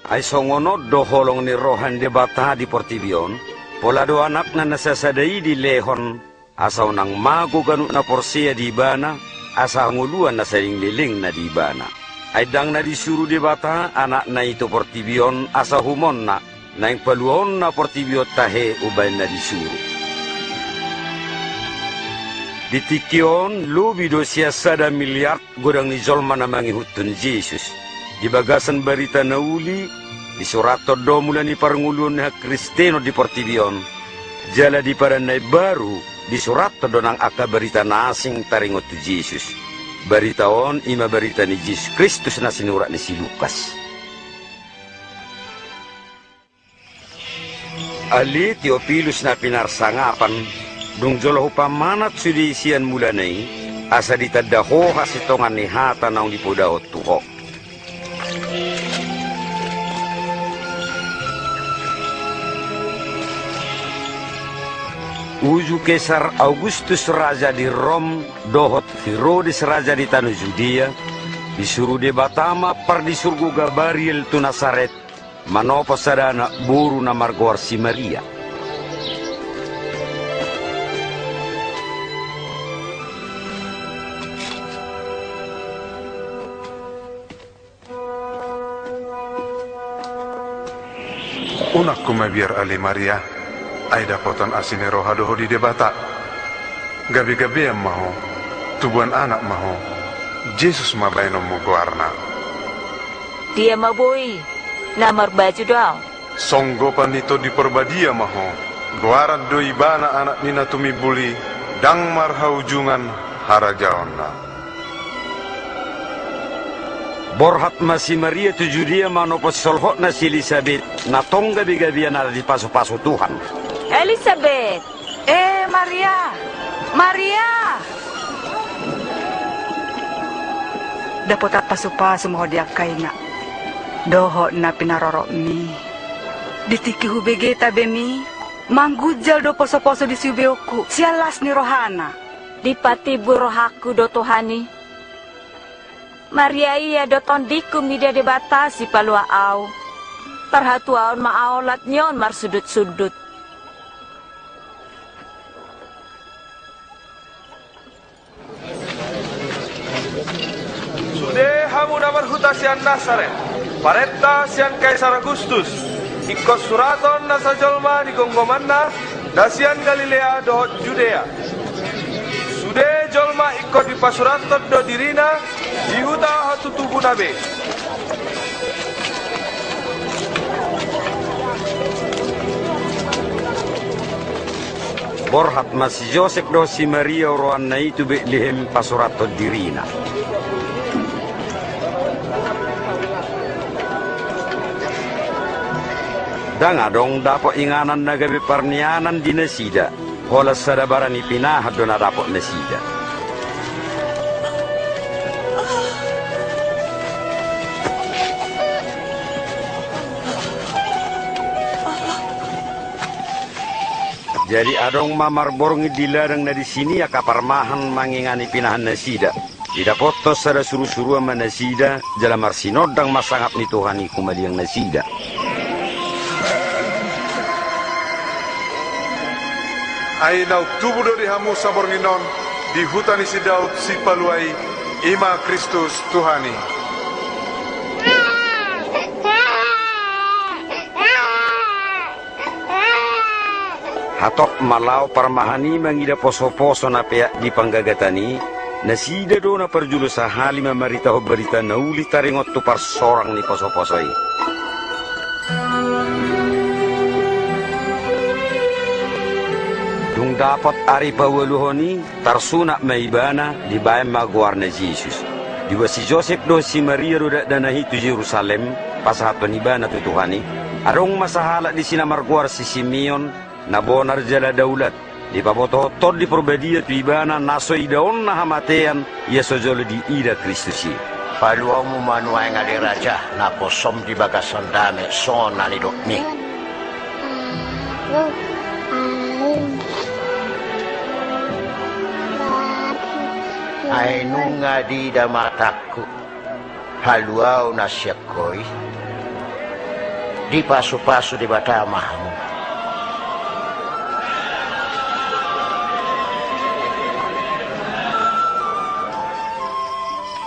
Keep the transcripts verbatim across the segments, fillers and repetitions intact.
Ai songon on do holong ni roha ni Debata di portibi on, pola do Anakna na sasada i dilehon, asa unang mago ganup na porsea di Ibana, asa hangoluan na saleleng-lelengna di Ibana. Ai ndang na disuru Debata Anakna i tu portibi on asa humonna, naeng paluaonna portibi on tahe umbahen na disuru. Di tingki on lobi do sian sada miliar godang ni jolma na mangihuthon Jesus. Di bagasan barita na uli, disurathon do mula ni parngoluon ni hakristenon di portibi on. Jala di Padan na Imbaru, disurathon do nang angka barita na asing taringot tu Jesus. Barita on i ma barita ni Jesus Kristus na sinurat ni si Lukas. Ale Teopilus na pinarsangapan, dung jolo hupamanat sude i sian mulana i, asa ditanda ho hasintongan ni hata naung dipodahon tu ho. Uju Kesar Augustus raja di Rom dohot Herodes raja di tano Judea, disuru Debata ma pardisurgo Gabariel tu Nasaret, manopo sada anak boru na margoar si Maria. Unang ho mabiar ale Maria, ai dapotan asi ni roha do ho di Debata. Gabe-gabean ma ho, tubuan anak ma ho, Jesus ma baenonmu goarna. Dia ma boi, na marbaju do ahu. Songgopan ni Tondi Parbadia ma ho, goaran do Ibana anak ni na tumimbul i, ndang marhaujungan harajaonna. Borhat ma si Maria tu Judea manopo sisolhotna si Elisabet, na tong gabe-gabean ala dipasu-pasu Tuhan. Elisabet! E Maria! Maria! Dapotan pasu-pasu ma ho di angka ina dohot na pinaroropmi. Di tingki hubege tabemi, manggunjal do poso-poso di siubeonku sian las ni rohana. Dipatimbul rohangku do Tuhan i. Maria ia do tondingku mida Debata sipalua ahu. Parhatuaon ma ahu olat ni on marsundut-sundut. Sude hamu na marhuta sian Nasaret, parenta sian Kaisar Augustus, ingkon suraton nasa jolma di gomgomanna, na sian Galilea dohot Judea. Sude jolma ingkon dipasurathon do dirina di huta hatutubu na be. Borhat ma si Josep dohot si Maria oroanna i tu Betlehem pasurathon dirina. Ndang adong dapot inganan na gabe parnianan di nasida. Holan sada barani pinahan do na dapot nasida. Jadi adong ma marborngin di ladang na disi ni angka parmahan mangingani pinahan nasida. Didapothon sada suru-suruan ma nasida, jala marsinondang ma sangap ni Tuhan i humaliang nasida. Ai naung tubu do di hamu saborngin on di huta ni si Daud Sipalua i, i ma Kristus Tuhan i. Hatop ma laho parmahan i mangida poso-poso na peak di panggagatan i, nasida do na parjolo sahali mamaritahon barita na uli taringot tu parsorang ni poso-poso i. Dung dapot ari paualuhon i, tarsunat ma ibana, dibaen ma goarna Jesus. Diboan si Josep dohot si Maria do dakdanak i tu Jerusalem, pasahathon ibana tu Tuhan i. Adong ma sahalak disi na margoar si Simeon, na bonar jala daulat. Dipabotohon Tondi Parbadia tu ibana na so idaonna hamatean, ia so jolo diida Kristus i. Paluaonmu ma nuaeng ale Raja, naposom di bagasan dame songon na nidokmi. Ai nunga diida matangku haluaon na sian Ho i. Dipasupasu Debata ma hamu.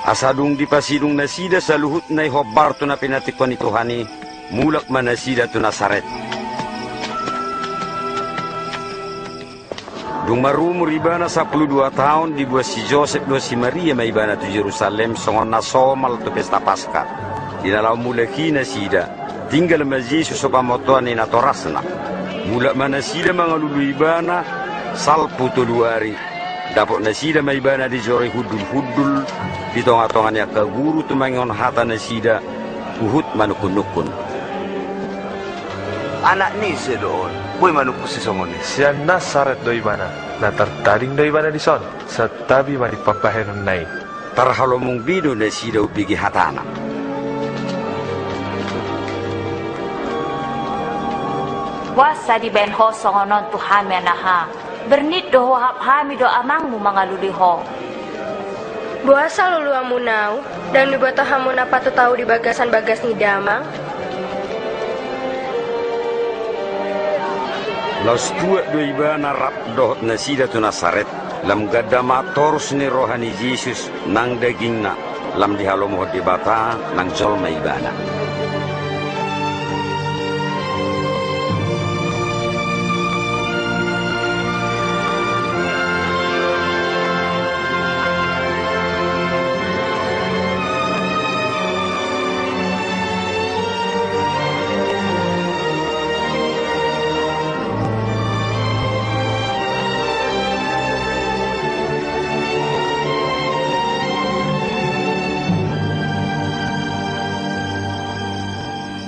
Asa dung dipasidung nasida saluhutna i hombar tu na pinatingkon ni Tuhan i, mulak ma nasida tu Nasaret. Dung marumur ibana sampulu dua taon, diboan si Josep dohot si Maria ma ibana tu Jerusalem songon na somal tu pesta Paska. Di na laho mulak i nasida, tinggal ma Jesus so pamotoan ni natorasna. Mulak ma nasida mangalului ibana salpu tolu ari. Dapot nasida ma ibana dijoroi hundulhundul di tongatonga ni angka guru tumangihon hata nasida, huhut manungkunnungkun. Anak ni ise do on, boi manungkun sisongon i? Sian Nasaret do ibana. Na tartading do ibana dison. Santabi ma di pambahenonna i. Tarhalomung be do nasida umbege hatana. Boasa dibahen ho songon on tu hami, anaha? Bernit do huahap hami do amangmu mangalului ho. Boasa luluanmuna ahu? Ndang diboto hamu na patut ahu di bagasan bagas ni damang? Laos tuat do ibana rap dohot nasida tu Nasaret, lam ganda ma torus ni roha ni Jesus nang dagingna, lam dihalomohon Debata nang jolma ibana.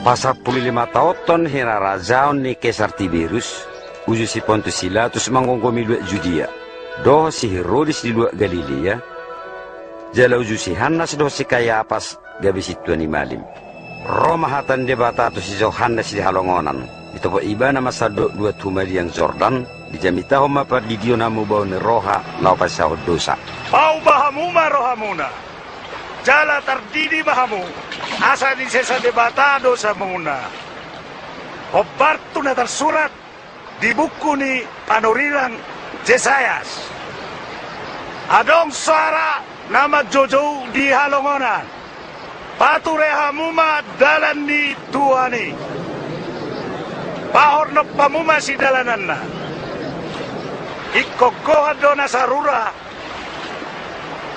Pasampulu lima taonhon hinarajaon ni Kesar Tiberius, uju si Pontus Pilatus manggomgomi luat Judea, dohot si Herodes di luat Galilea, jala uju si Hannas dohot si Kayapas, gabe sintua ni malim. Ro ma hata ni Debata tu si Johannes di halongonan, ditopot ibana ma sandok luat humaliang Jordan, dijamitahon ma pardidion hamubaon ni roha laho pansesahon dosa. Pauba hamu ma rohamuna, jala tardidi ma hamu, asa disesa Debata dosamuna. Hombar tu na tarsurat di buku ni panurirang Jesayas. Adong soara na manjojou di halongonan: Pature hamu ma dalan ni Tuhan i. Pahornop hamu ma sidalananna. Ingkon gohan do nasa rura,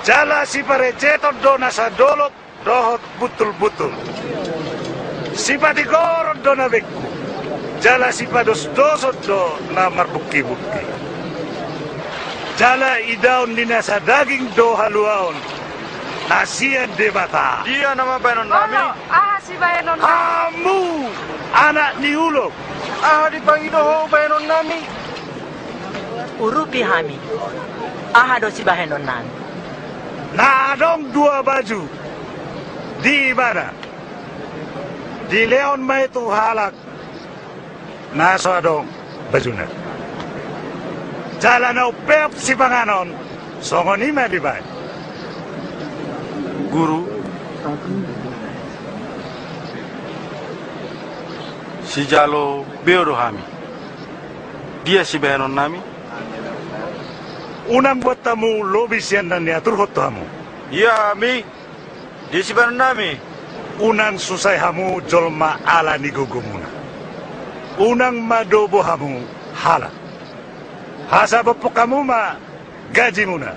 jala siparejeton do nasa dolok dohot buntulbuntul. Sipatigoron do na bengku, jala sipadosdoson do na marbungkibungki. Jala idaon ni nasa daging do haluaon na sian Debata. Dia nama bahenonnami? Aha sibahenonnami? Hamu anak ni ulok, aha dipangido ho bahenonnami? Urupi hami, aha do sibahenonnami? Na adong dua baju di ibana, dilehon ma i tu halak na so adong bajuna. Jala na umpeop sipanganon, songon i ma dibahen. Guru, sijalo beo do hami. Dia sibahenonnami? Unang buat hamu lobi sian na niaturhon tu hamu. Ia hami, dia sibahenonnami? Unang susai hamu jolma ala ni gogomuna. Unang madobo hamu halak. Asa pompon hamu ma gajimuna.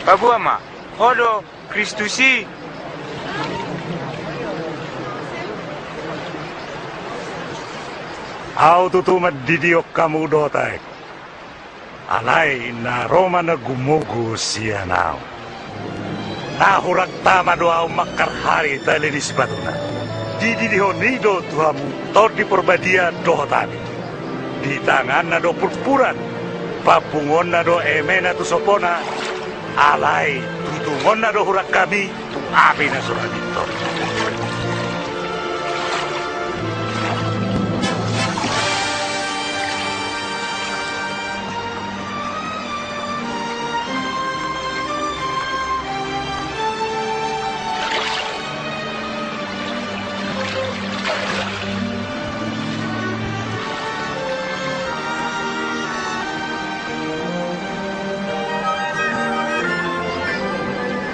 Paboa ma, ho do Kristus i. Ahu tutu mandidihon hamu dohot aek. Alai na ro ma na gumogo sian ahu. Na hurang tama do ahu mangkarhari tali ni sipatuna. Dididihon i do tu hamu Tondi Parbadia dohot api. Di tanganna do purpuran, pambungonna do emena tu sopona, alai tutungonna do hurangkami tu api na so ra mintor.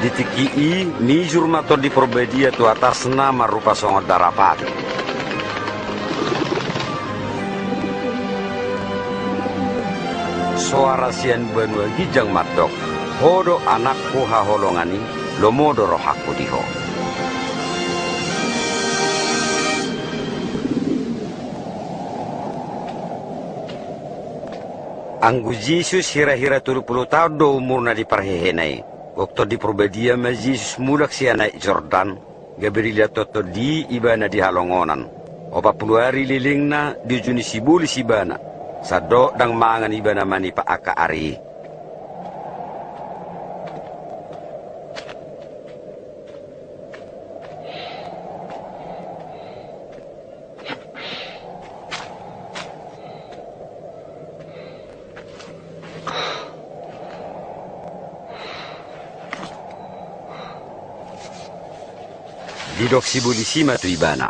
Di tingki i, nijur ma Tondi Porbadia tu atasna marrupa songon darapati. Soara sian banua ginjang mandok: Ho do anakku haholongan i, lomo do rohangku di ho. Anggo Jesus hira-hira tolu pulu taon do umurna di parhehena i, gok Tondi Porbadia ma Jesus mulak sian Aek Jordan, gabe dilehon Tondi i ibana di halongonan. Opat pulu ari lelengna diujuni sibolis ibana, sandok ndang mangan ibana manipat angka ari i. Didok sibolis i ma tu ibana: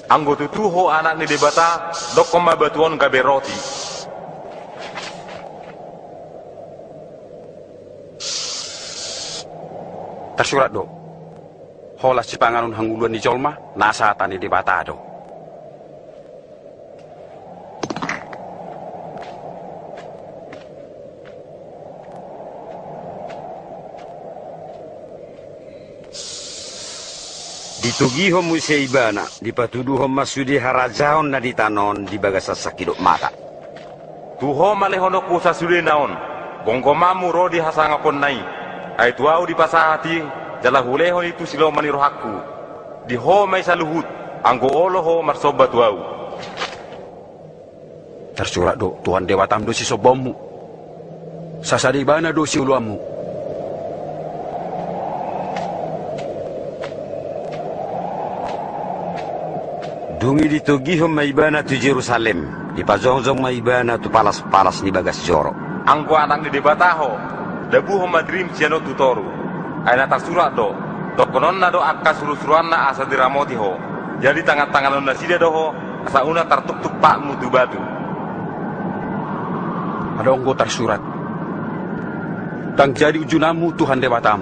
Anggo tutu ho Anak ni Debata, dokkon ma batu on gabe roti. Tarsurat do: Holan sipanganon hangoluan ni jolma, nasa hata ni Debata do. Ditogihon muse ibana, dipatuduhon ma sude harajaon na di tano on di bagasan sangkidop mata. Tu ho ma lehononku sasudena on, gomgomanmu ro di hasangaponna i. Ai tu ahu dipasahat i, jala hulehon i tu silomo ni rohangku. Di ho ma i saluhut, anggo olo ho marsomba tu ahu. Tarsurat do: Tuhan Debatam do sisombaonmu, sasada Ibana do sioloanmu. Dung i ditogihon ma ibana tu Jerusalem, dipajongjong ma ibana tu palas-palas ni bagas joro. Anggo Anak ni Debata ho, dabuhon ma dirim sian on tu toru. Ai na tarsurat do: Dohononna do angka surusuruanna asa diramoti ho, jala di tangan-tanganonna nasida do ho, asa unang tartuktuk patmu tu batu. Adong do tarsurat: Ndang jadi unjunanmu Tuhan Debatam.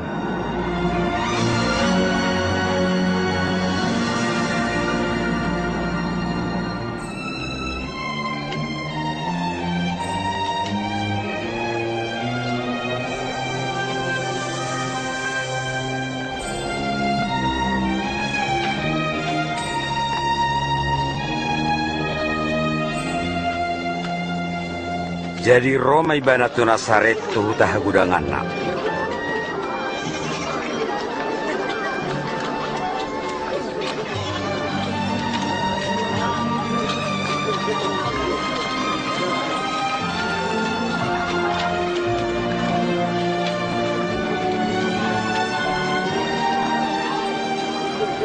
Jadi ro ma ibana tu Nasaret, tu huta hagudanganna.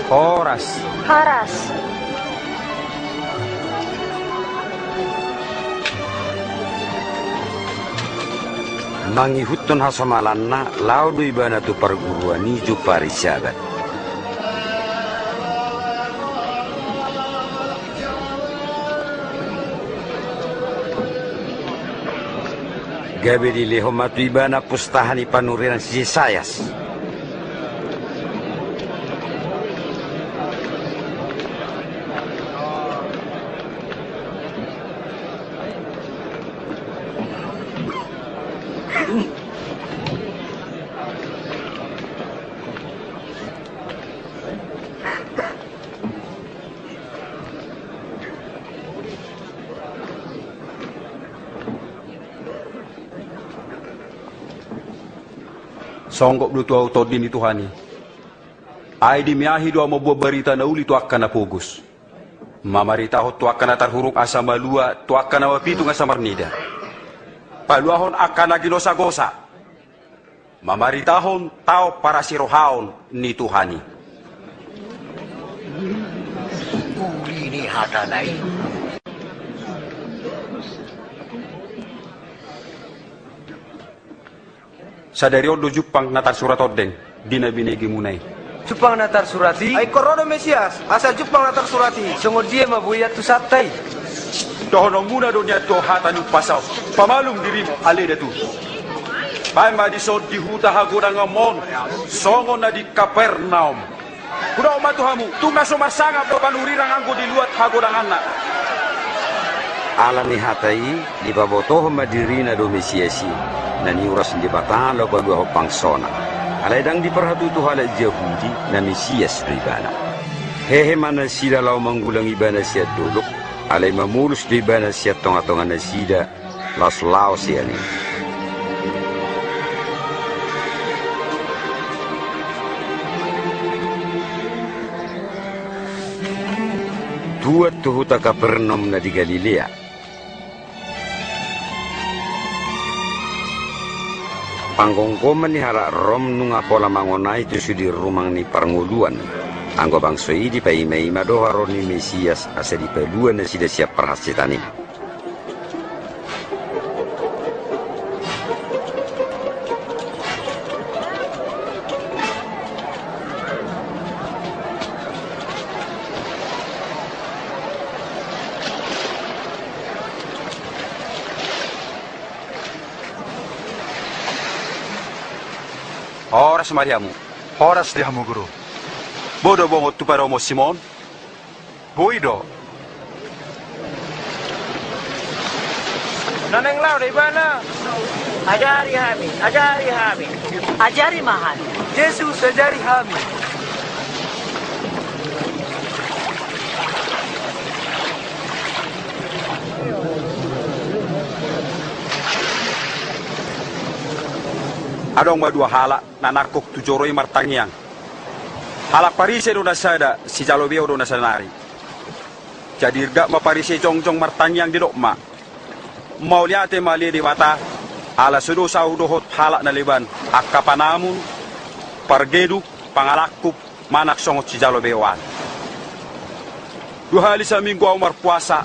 Horas. Horas. Mangihuthon hasomalanna, laho do ibana tu parguruan i jumpa ari Sabat. Gabe dilehon ma tu ibana pustaha ni panurirang si Jesayas. Songgop do tu ahu Tondi ni Tuhan i. Ai dimiahi do ahu mamboan barita na uli tu angka na pogos, mamaritahon tu angka na tarhurung asa malua, tu angka na mapitung asa marnida, paluahon angka na ginosagosa, mamaritahon taon parasirohaon ni Tuhan i. Uli ni hatana i. Sadari on do jumpang na tarsurat on, Daeng, di na binegemuna i. Jumpang na tarsurat i? Ai ingkon ro do Mesias, asa jumpang na tarsurat i. Songon dia ma boi antusanta i? Dohononmuna do nian tu hata ni umpasa on. Pamalum dirimu ale datu. Baen ma dison di huta hagodanganmon, songon na di Kapernaum. Hudok ma tu hamu, tung na so marsangap do panurirang anggo di luat hagodanganna. Ala ni hata i, dipabotohon ma dirina do Mesias i, na niuras ni Debata laho paluahon bangsona. Alai ndang diparhatutu halak Jahudi na Mesias do ibana. Hehe ma nasida laho manggulang ibana sian dolok, alai mamolus do ibana sian tongatonga nasida, laos laos ia ninna. Tuat tu huta Kapernaum na di Galilea. Panggonggoman ni halak Rom nunga pola mangonai tu sude rumang ni parngoluan. Anggo bangso i dipaimaima do haroro ni Mesias asa dipalua nasida sian parhansetan i. Horas ma di hamu. Horas di hamu, Guru. Boi do bongot tu parumaen Simon? Boi do. Na naeng laho do ibana. Ajari hami, ajari hami. Ajari ma hami. Jesus, ajari hami. Adong ma dua halak na nangkok tu joro i martangiang. Halak Parise do na sada, sijalo beo do na saonari. Jadi irgap ma Parise jongjong martangiang, didok ma: Mauliate ma ale Debata, ala so dosa ahu dohot halak na leban, angka panamun, pargeduk, pangalangkup, manang songon sijalo beo an. Dua hali saminggu ahu marpuasa,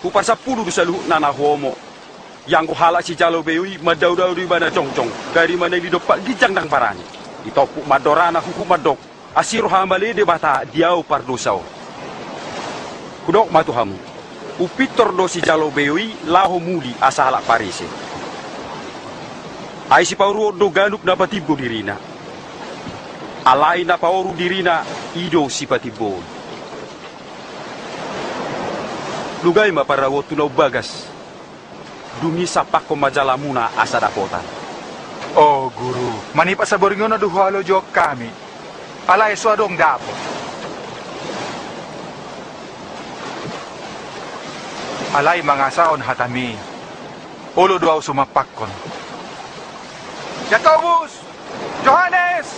huparsampulu do saluhutna na huomo. Ianggo halak sijalo beo i mandaodao do ibana jongjong, gari ma na i didompak ginjang ndang barani. Ditompuk ma andorana huhut mandok: Asi roham ale Debata di ahu pardosa on. Hudok ma tu hamu, umpintor do sijalo beo i laho muli asa halak Parise. Ai sipauruon do ganup na patimbo dirina. Alai na paoru dirina, i do sipatimboon. Lugai ma parauon tu na umbagas. Dung i sampakkon ma jalamuna asa dapotan. O Guru, manipat saborngin on na do huhalojohon hami. Alai so adong dapot. Alai mangasahon hatami, olo do ahu sumampakkon. Jakobus! Johannes!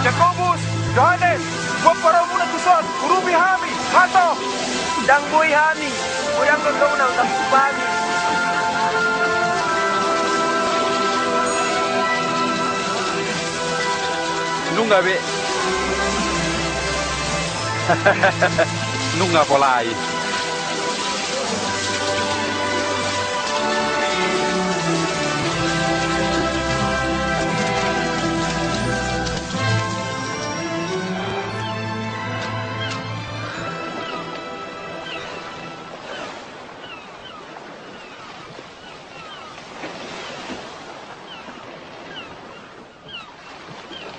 Jakobus, Johannes, boan paromuna tuson, urupi hami, hato! Ndang boi hami, godang do tongtong na hutangkup hami. Nunga be. Nunga pola i.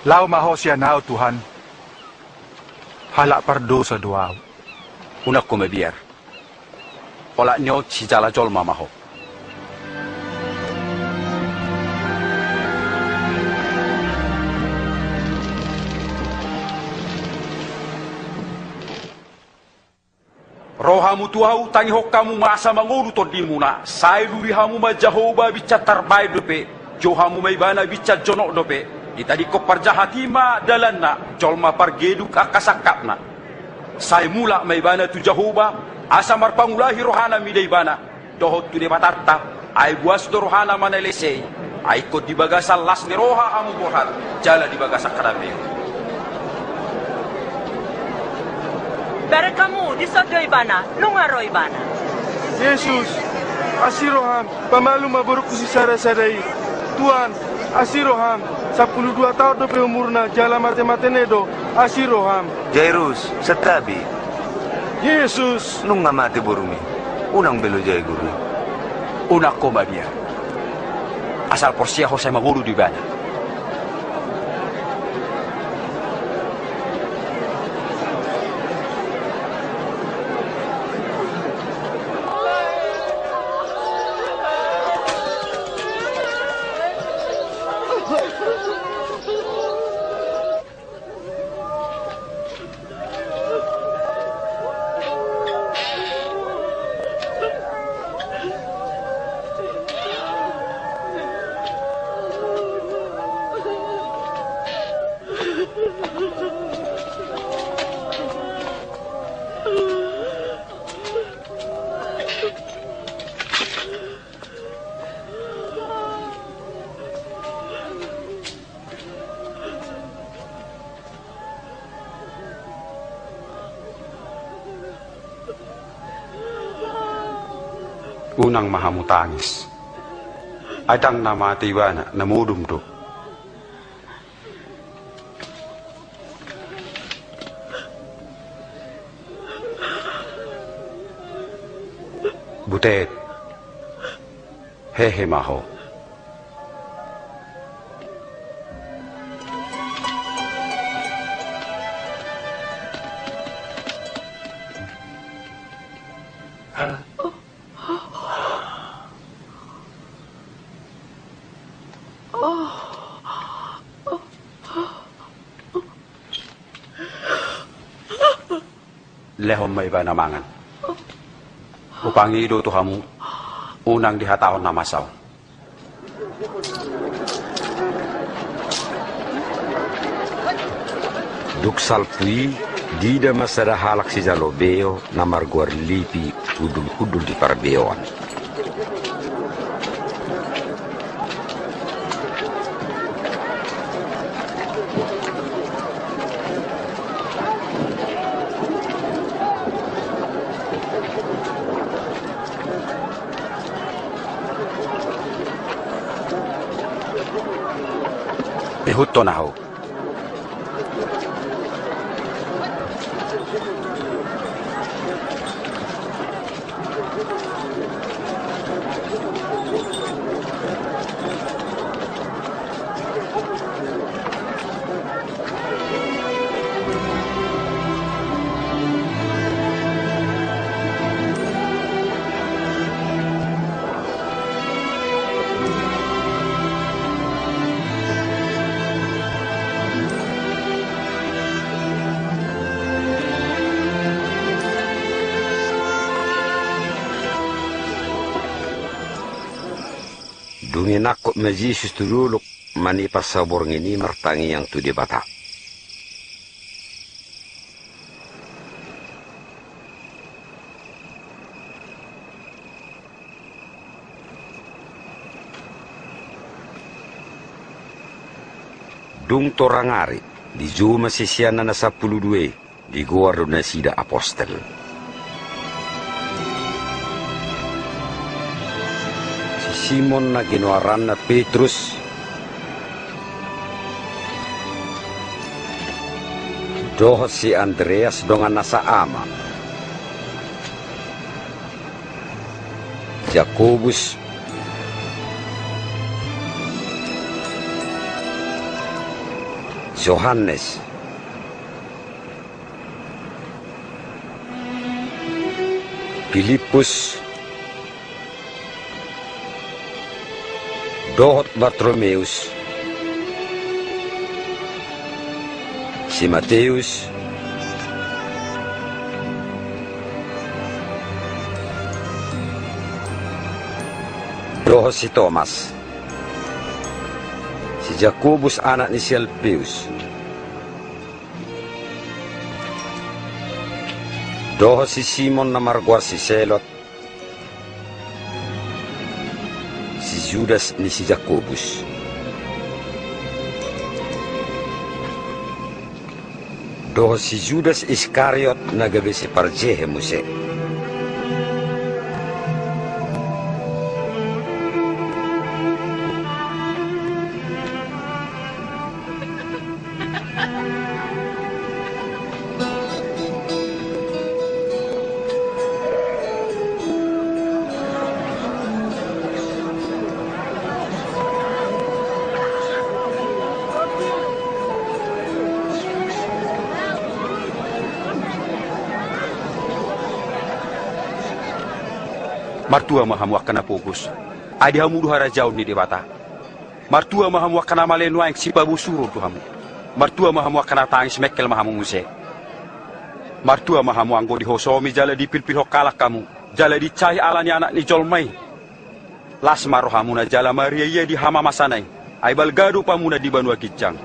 Laho ma ho sian ahu, Tuhan. Halak pardosa do ahu. Unang ho mabiar. Olat ni on sijala jolma ma ho. Ro hamu tu ahu, tangihon hamu ma asa mangolu tondimuna, sai lului hamu ma Jahowa binsan tarbaen dope, jou hamu ma ibana binsan jonok dope. Ditadingkon parjahat i ma dalanna, jolma pargeduk angka sangkapna. Sai mulak ma ibana tu Jahowa, asa marpangulahi rohana mida ibana, dohot tu Debatanta, ai buas do rohana manalese i. Ai ingkon di bagasan las ni roha hamu borhat, jala di bagasan hadameon. Bereng hamu, dison do ibana, nunga ro ibana. Jesus, asi roham, pamalum ma borungku sisada-sada i. Tuan, asi roham, sampulu dua taon dope umurna, jala mate-mate na i do, asi roham. Jairus, santabi. Jesus. Nunga mate borumi. Unang be lojai Guru i. Unang ho mabiar. Asal porsea ho sai mangolu do ibana. Unang ma hamu tangis. Ai ndang na mate ibana, na modom do. Butet. Hehe ma ho. Lehon ma ibana mangan. Hupangido tu hamu, unang dihatahon na masa on. Dung salpu i, diida ma sada halak sijalo beo na margoar Lepi hundul-hundul di parbeoan. Ihuthon ahu. Dung i nangkok ma Jesus tu dolok, manipas saborngin i martangiang tu Debata. Dung torang ari, dijou ma siseanna na sampulu dua i, digoar do nasida apostel. Si Simon na ginoaranna Petrus, dohot si Andreas donganna saama, Jakobus, Johannes, Pilippus, dohot Bartolomeus, si Mateus, dohot si Tomas, si Jakobus anak ni si Alpeus, dohot si Simon na margoar si Selot, si Judas ni si Jakobus. Dohot si Judas Iskariot na gabe siparjehe muse. Martua ma hamu angka na pogos, ai di hamu do harajaon ni Debata. Martua ma hamu angka na male, nuaeng sipabosuron do hamu. Martua ma hamu angka na tangis, mengkel ma hamu muse. Martua ma hamu anggo dihosomi jala dipilpilhon halak hamu, jala diinsahi ala ni Anak ni jolma i. Las ma rohamuna jala mariaia di hamamasana i, ai balga do upamuna di banua ginjang.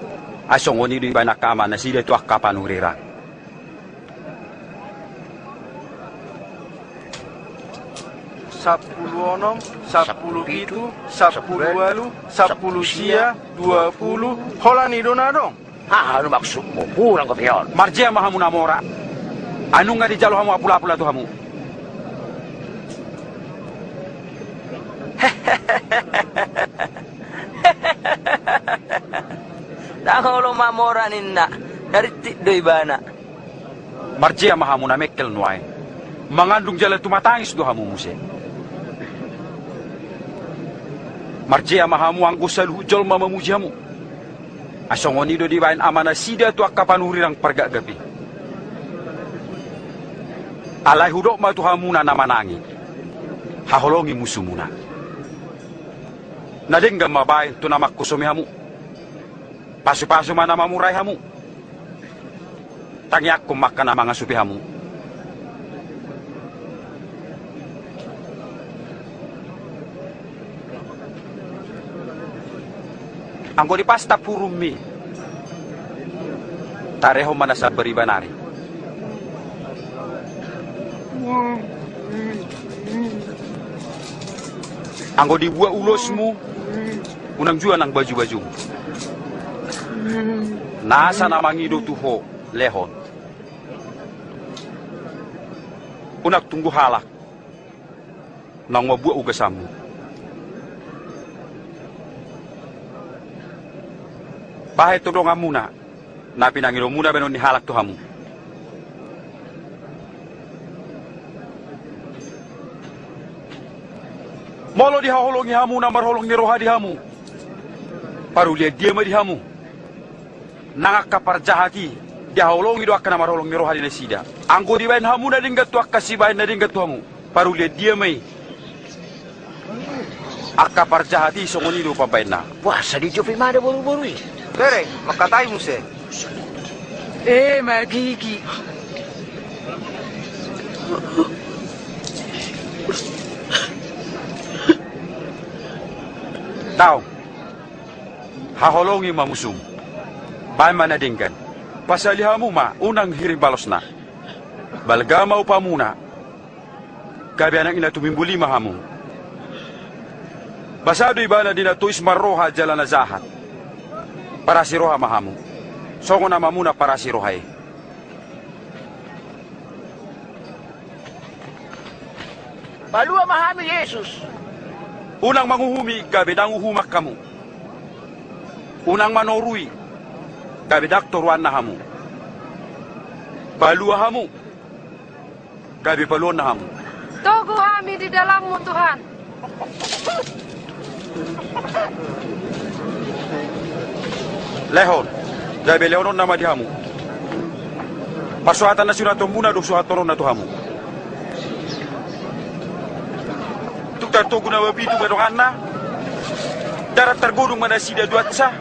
Ai songon i do dibaen angka amanasida tu angka panurirang. Sampulu onom, sampulu pitu, sampulu ualu, sampulu sia, dua pulu. Holan i do na adong. Aha do maksudmu? Hurang dope on. Marjea ma hamu na mora. Ai nunga dijalo hamu apulapula tu hamu. Ndang olo mamora ninna. Na rintik do ibana. Marjea ma hamu na mengkel nuaeng. Mangandung jala tumatangis do hamu muse. Marjea ma hamu anggo saluhut jolma mamuji hamu. Ai songon i do dibaen amanasida tu angka panurirang pargapgap i. Alai hudok ma tu hamuna na manang i, haholongi musumuna. Na denggan ma baen tu na manghosomi hamu. Pasupasu ma na mamurai hamu. Tangiangkon ma angka na mangasupi hamu. Anggo dipastap hurummi, tarehon ma na sabar iba nari. Anggo dibuat ulosmu, unang jua nang bajubajum. Nasa na mangido tu ho, lehon. Unang tunggu halak naung mambuat ugasanmu. Bahen tu donganmuna na pinangidomuna baenon ni halak tu hamu. Molo dihaholongi hamu na marholong ni roha di hamu, parulian dia ma di hamu. Nang angka parjahat i, dihaholongi do angka na marholong ni roha di nasida. Anggo dibaen hamu na denggan tu angka sibaen na denggan tu hamu, parulian dia ma i. Angka parjahat i songon i do pambaenna. Boasa dijopimada boruboru i? Bere, mangkatai muse. E, magigi. Tau. Haholongi ma musum. Baen ma na denggan. Pasali hamu ma, unang hirim balosna. Balga ma upamuna. Gabe anak ni na tumimbul i ma hamu. Basa do ibana di na tois marroha jala na jahat. Parasi roha ma hamu. Songon amamuna parasi roha i. Palua ma hami Jesus. Unang manguhumi gabe ndang uhuman hamu. Unang manorui gabe ndang toruanna hamu. Palua hamu gabe paluonna hamu. Togu hami di dalammu, Tuhan. Lehon, gabe lehononna ma di hamu. Parsuhatan na sinuhatonmuna do suhatononna tu hamu. Tung tartogu na mapitu ma donganna. Darat targodung ma nasida duansa.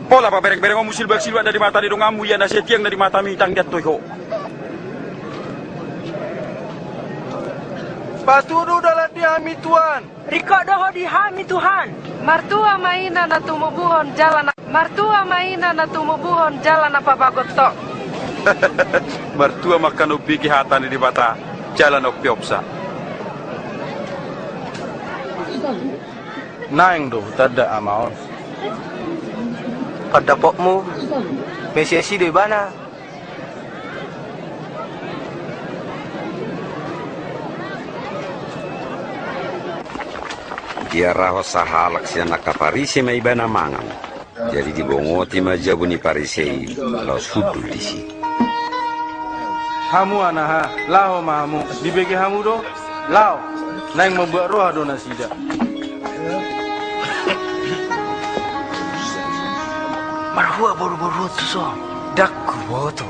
Pola paberengberengonmu silbak silbak na di mata ni donganmu, ia na setiang na di matami, ndang diantoi ho. Patudu dalan di hami, Tuhan. Ringkot do ho di hami, Tuhan. Martua ma ina na tumubuhon jala na, martua ma ina na tumubuhon jala na pabagot ho. Martua ma angka na umbege hata ni Debata jala na umpeopsa. Naeng do hutanda, Ama on. Pandapotmu Mesias i do ibana. Diarahon sahalak sian angka Parise ma ibana mangan. Jadi dibongoti ma jabu ni Parise i laos hundul disi. Hamu anaha, laho ma hamu, dibege hamu do? Laho, naeng mambuat roha do nasida. Marhua boruboru on tuson? Ndang huboto.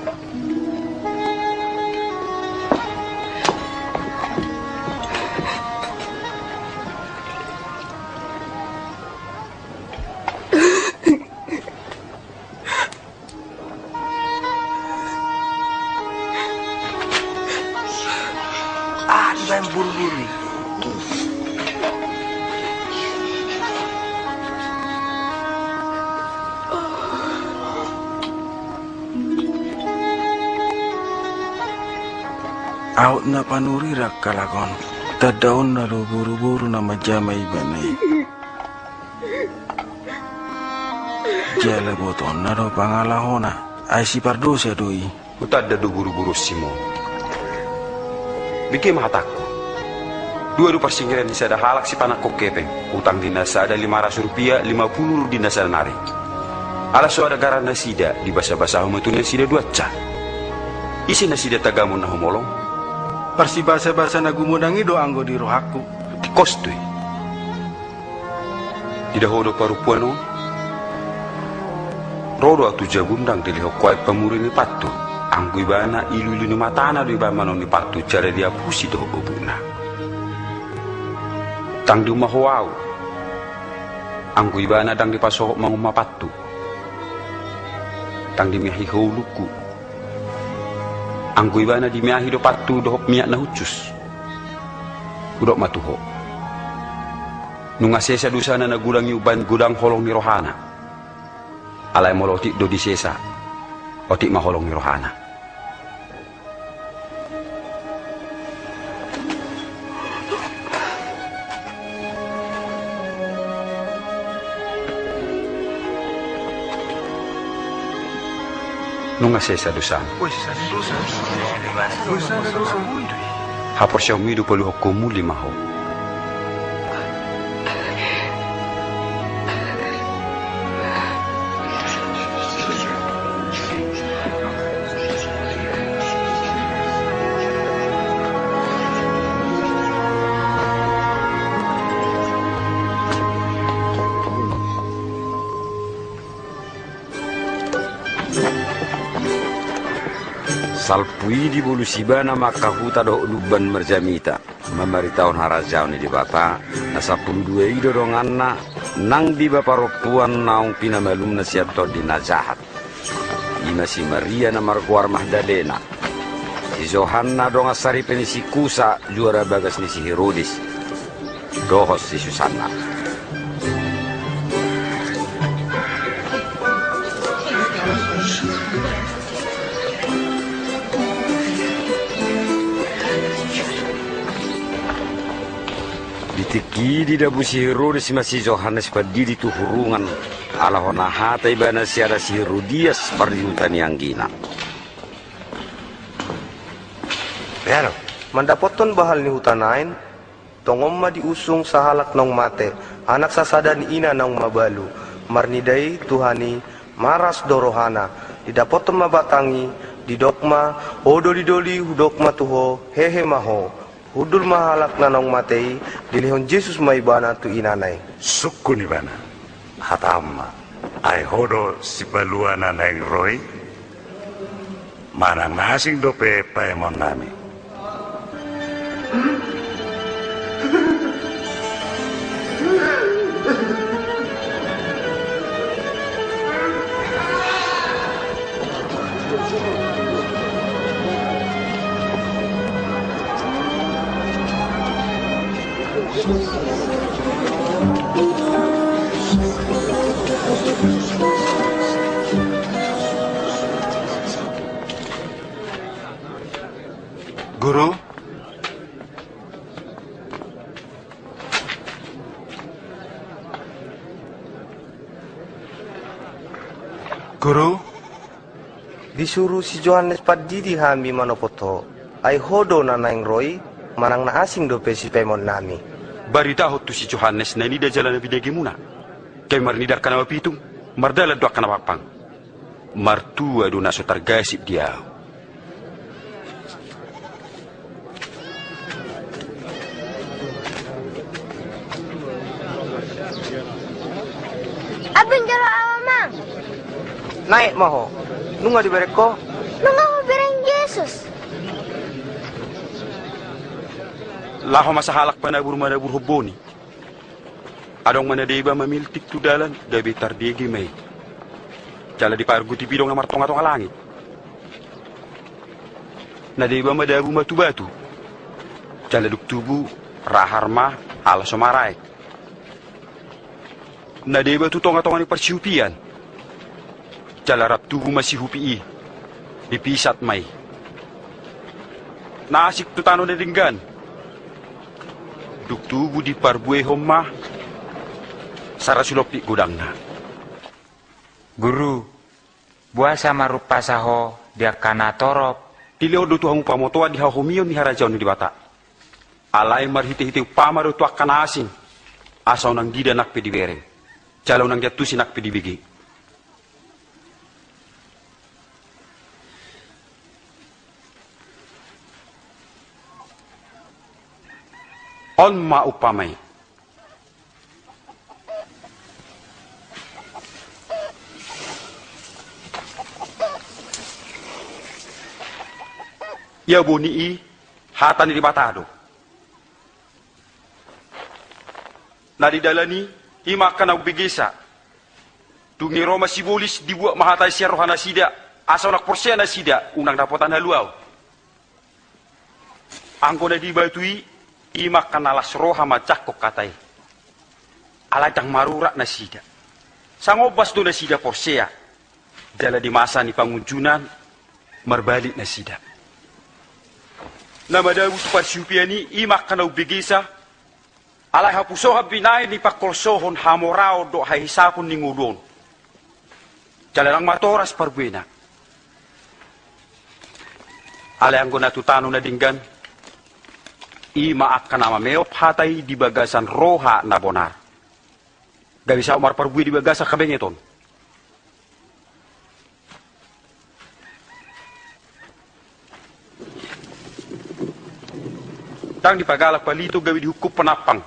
Ah, dibaen boruboru i. Aut na panurira halak on, tandaonna do boruboru na manjama ibana i. Jala botonna do pangalahona, ai sipardosa do i. Hutanda do boruboru on, Simon. Bege ma hatangku. Dua do parsingeran ni sada halak sipanangkok hepeng, utang di na sada lima ratus rupia, lima pulu rudi na sada nari. Ala so ada garan nasida, dibasabasahon ma tu nasida duansa. Ise nasida tagamon na humolong? Parsibasabasa na gumodang i do anggo di rohangku. Tingkos do i. Dida ho do parompuan on? Ro do ahu tu jabum, ndang dilehon ho aek pamure ni pantu. Anggo ibana, iluilu ni matana do ibaen manon ni pantu jala diapusi dohot obukna. Ndang diumma ho ahu. Anggo ibana, ndang dipasohot mangumma pantu. Ndang dimiahi ho ulungku. Anggo ibana, dimiahi do pantu dohot miak na hushus. Hudok ma tu ho. Nunga sesa dosana na godang i umbaen godang holong ni rohana. Alai molo otik do disesa, otik ma holong ni rohana. Nunga sesa dosam. Haporseaonmi do paluahon ho, muli ma ho. Salpu i dibolus ibana ma angka huta dohot lumban marjamita, mamaritahon harajaon ni Debata. Na sampulu dua i do donganna, nang diba parompuan naung pinamalumna sian tondi na jahat. I ma si Maria na margoar Magdalena, si Johanna dongan saripe ni si Kusa, juara bagas ni si Herodes, dohot si Susanna. Di tingki i didabu si Herodes ma si Johannes Pandidi tu hurungan, ala hona hata ibana siala si Herodias pardihuta ni anggina. Beha do. Mandapothon bahal ni huta nain, tongon ma diusung sahalak naung mate, anak sasada ni ina naung mabalu. Marnida i Tuhan i, maras do rohana. Didapothon ma batang i, didok ma: O dolidoli, hudok ma tu ho, hehe ma ho. Hundul ma halak na naung mate i, dilehon Jesus ma ibana tu inana i. Sungkun ibana. Hatam ma, ai ho do sipaluana naeng ro i? Manang na asing dope paimonnami. Guru? Guru? Disuru si Johannes Pandidi hami manopot ho, ai ho do na naeng ro i, manang na asing dope sipaimonnami. Baritahon tu si Johannes na nida jala na binegemuna. Gabe marnida angka na mapitung, mardalan do angka na pangpang. Martua do na so targasip di ahu. Abang jalo awa, Mang. Naek ma ho. Nunga dibereng ho? Nunga hubereng Jesus. Laho ma sahalak panabur manaburhon boni. Adong ma na deba mamiltik tu dalan, gabe tardege ma i. Jala dipargu tu pidong na martongatonga langit. Na deba madabu ma tu batu. Jala dung tubu, rahar ma, ala so maraek. Na deba tu tongatonga ni parsihupian. Jala rap tubu ma sihupi i. Dipisat ma i. Na asing tu tano na denggan. Dung tubu diparbuehon ma. Sara sulompit godangna. Guru, boasa marumpasa ho di angka na torop? Dilehon do tu hamu pamotoan di hahomion ni harajaon ni Debata. Alai marhitehite umpama do tu angka na asing. Asa unang dida nang pe dibereng. Jala unang diantusi nang pe dibege. On ma umpama i. Ia boni i hata ni Debata do. Na di dalan i, i ma angka na umbegesa. Dung i ro ma sibolis, dibuat ma hata i sian rohanasida, asa unang porsea nasida, unang dapotan haluaon. Anggo na di batu i, i ma angka na las roha manjangkon hata i. Alai ndang marurat nasida. Sangombas do nasida porsea. Jala di masa ni pangunjunan, marbalik nasida. Na madabu tu parsihupian i, i ma angka na umbegesa, alai hapusohan binahen ni pangkolsohon, hamoraon dohot hahisapon ni ngolu on. Jala ndang matoras parbuena. Alai anggo na tu tano na denggan, i ma angka na mameop hata i di bagasan roha na bonar. Gabe saut marparbue di bagasan habengeton. Ndang dipagalak palito gabe dihukum panampang,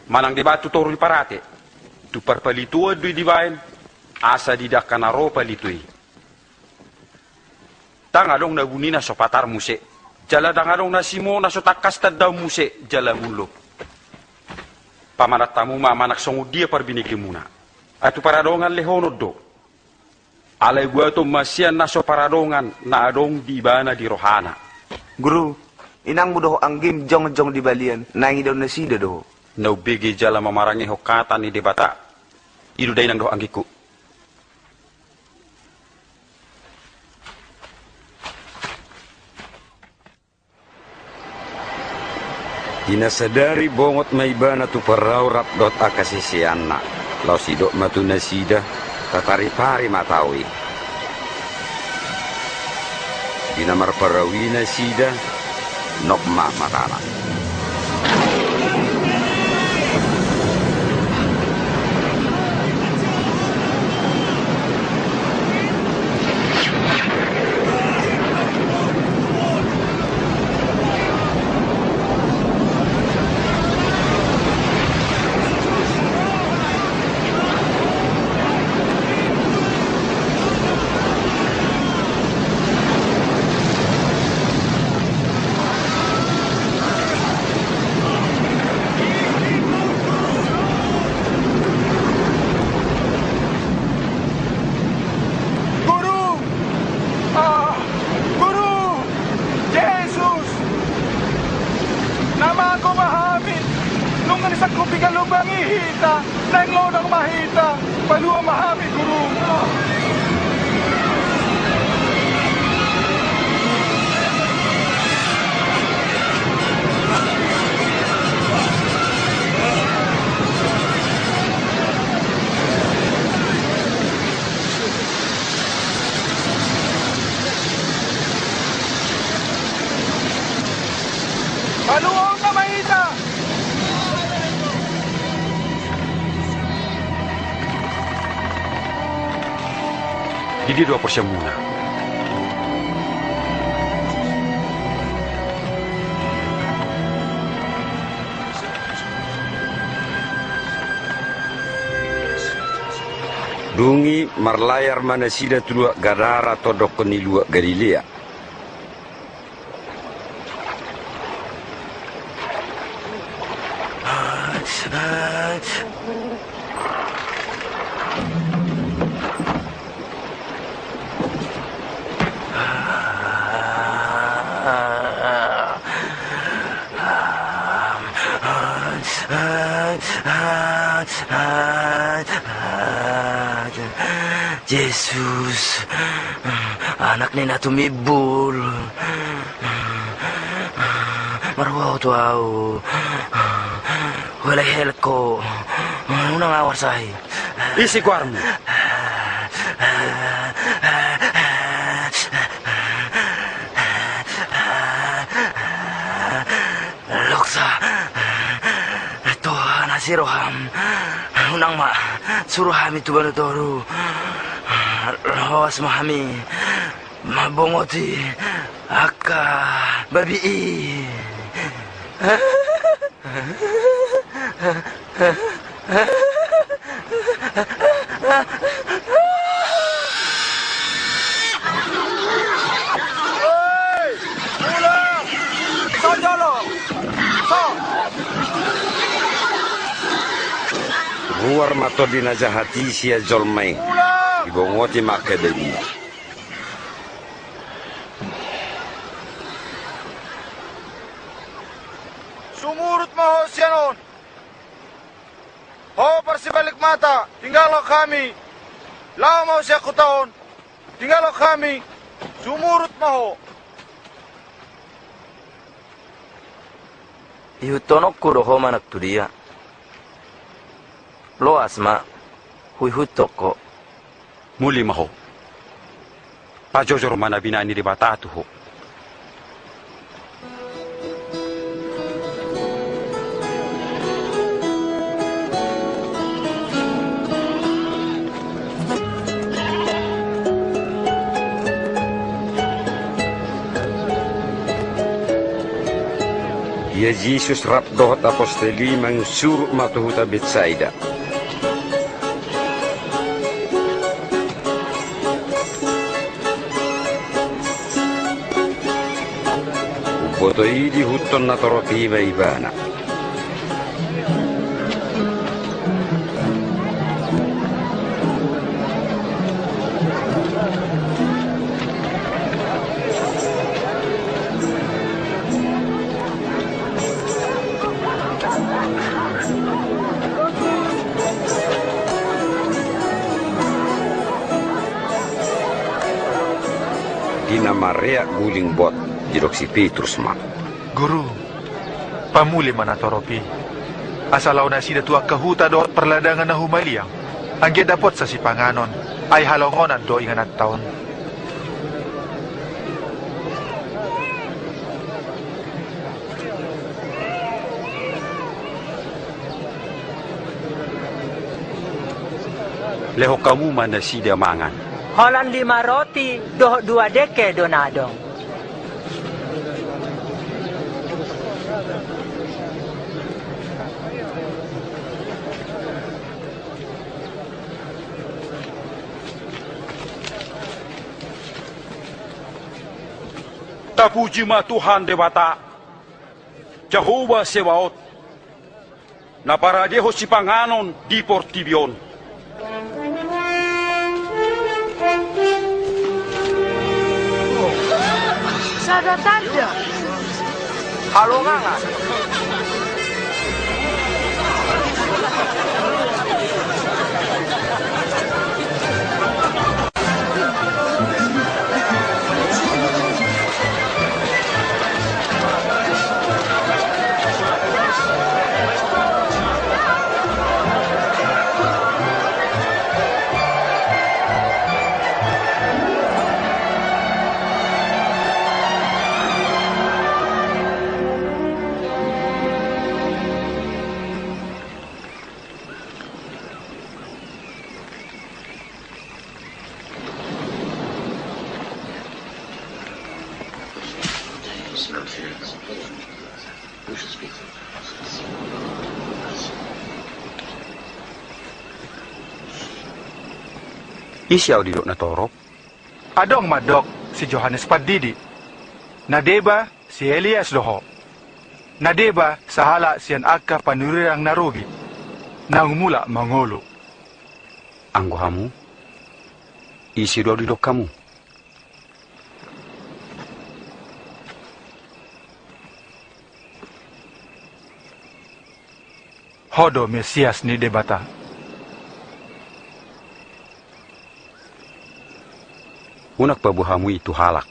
manang dibaen tu toru ni parate. Tu parpalitoan do i dibaen, asa didangka na ro palito i. Ndang adong na buni na so patar muse, jala ndang adong na simo na so tangkas tandaon muse, jala mullo. Pamanat hamu ma manang songon dia parbinegemuna. Ai tu paradongan lehonon do. Alai buaton ma sian na so paradongan na adong di ibana di rohana. Guru, inangmu dohot anggim jongjong di balian, naeng idaon nasida do ho. Na umbege jala mamarangehon hata ni Debata. I do da inang dohot anggingku. Di na sadari bongot ma ibana tu parau rap dohot angka siseanna. Laos didok ma tu nasida, tataripari ma tao i. Di na marparau i nasida, nok ma matana. Guru! Ah, Guru! Jesus! Na mago ma hami! Nunga disangkupi galumbang i hita! Naeng lodang ma hita, palua ma hami, Guru. Paluahon nama hita. Di dia do haporseaonmuna? Dung i marlayar ma nasida tu luat Gadara, tondongkon ni luat Galilea. Jesus, Anak ni na tumimbul, marua Ho tu ahu. Huelek-elek Ho, unang ahu arsahi. Ise goarmu? Loksa, Tuhan, asi roham. Unang ma suru hami tu banua toru. Loas ma hami mambongoti angka babi i. Ruar ma tondi na jahat i sian jolma i, dibongoti ma angka babi i. Sumurut ma ho sian on. Ho parsibalik mata, tinggalhon hami. Laho ma ho sian huta on, tinggalhon hami. Sumurut ma ho. Ihuthononku do ho manang tu dia. Loas ma, huihuthon ho. Muli ma ho. Pajojor ma na binahen ni Debata tu ho. Ia Jesus rap dohot apostel i mangihuthon surut ma tu huta Betsaida. Umboto i diihuthon natorop i ma ibana. Di na mareak guling bot, didok si Petrus ma: Guru, pamuli ma natorop i, asa laho nasida tu angka huta dohot parladangan na humaliang, anggiat dapotsa sipanganon, ai halongonan do ingananta on. Lehon hamu ma nasida mangan. Holan lima roti dohot dua dengke do na adong. Tapuji ma Tuhan Debata, Jahowa Sebaot, na paradehon sipanganon di portibi on. Sada tanda. Halongangan. Ise ahu didok na torop? Adong mandok si Johannes Pandidi. Na deba si Elias do ho. Na deba sahalak sian angka panurirang na rugi, naung mulak mangolu. Anggo hamu, ise do ahu didok hamu? Ho do Mesias ni Debata. Unang paboa hamu i tu halak.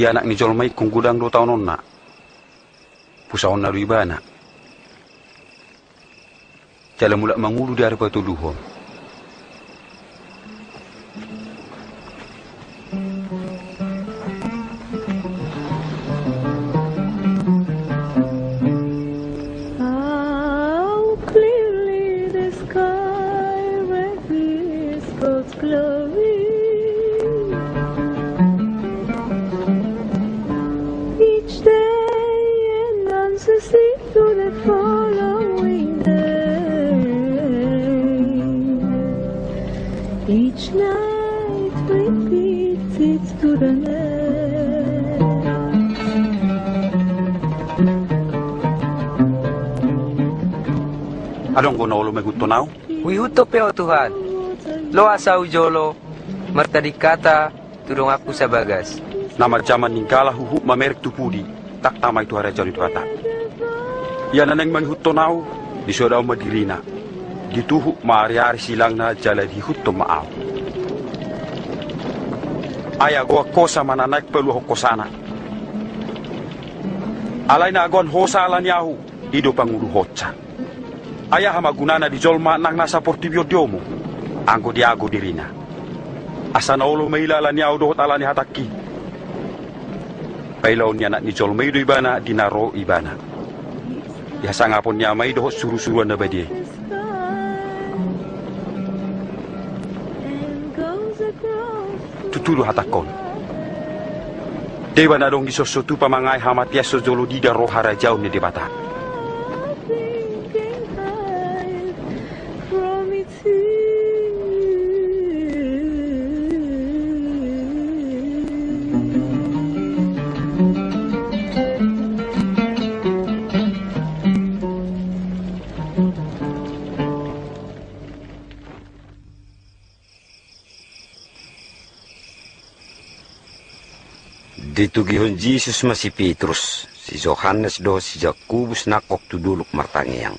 Ia Anak ni jolma ingkon godang do taononna. Pusaonna do ibana. Jala mulak mangolu di ari patoluhon. How clearly the sky reveals God's glory. Each day announces it to the following day. Each night repeats it to the next. Adong do na olo mangihuthon ahu? Huihuthon pe ho Tuhan. Loas ahu jolo, martadingkata tu donganku Sabagas. Na manjaman ninggala huhut mamereng tu pudi, ndang tama i tu harajaon ni Debata. Ia na naeng mangihuthon ahu, disoada ma dirina. Dituhuk ma ariari silangna jala diihuthon ma ahu. Ai agoan hosa ma na naeng paluahon hosana. Alai na agoan hosa ala ni ahu, i do panguluhonsa. Ai aha ma gunana di jolma nang nasa portibi on diomu, anggo diago dirina? Asa na olo maila ala ni ahu dohot ala ni hatangki. Pailaon ni Anak ni jolma i do ibana di na ro ibana. Di hasangapon ni Ama i dohot surusuruan na badia i. Tutu do hatangkon. Deba na adong dison so tupa mangae hamatean so jolo diida ro harajaon ni Debata. Ditogihon Jesus ma si Petrus, si Johannes dohot si Jakobus nangkok tu dolok martangiang.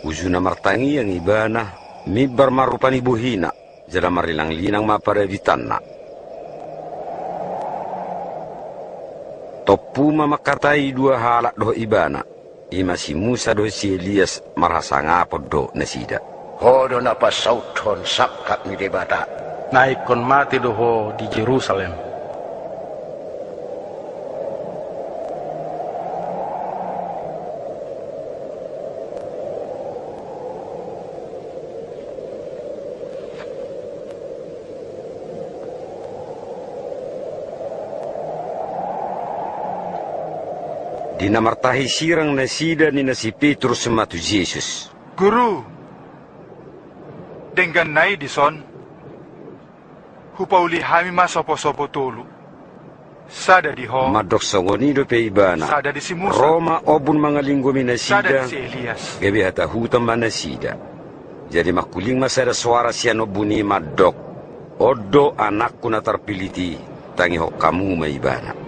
Uju na martangiang ibana, mimbar ma rupa ni bohina, jala marlinanglinang ma parabitanna. Tompu ma mangkatai dua halak dohot ibana, i ma si Musa dohot si Elias, marhasangapon do nasida. Ho do na pansauthon sangkap ni Debata. Na ingkon mate do ho di Jerusalem. Di na martahi sirang nasida ninna si Petrus ma tu Jesus. Guru, denggan na i dison, hupauli hami ma soposopo tolu. Sada di ho. Mandok songon i dope ibana. Sada di si Musa. Ro ma ombun mangalinggomi nasida. Sada di si Elias. Gabe hatahuton ma nasida. Jadi mangkuling ma sada soara sian ombun i mandok. On do anakku na tarpilit i, tangihon hamu ma ibana.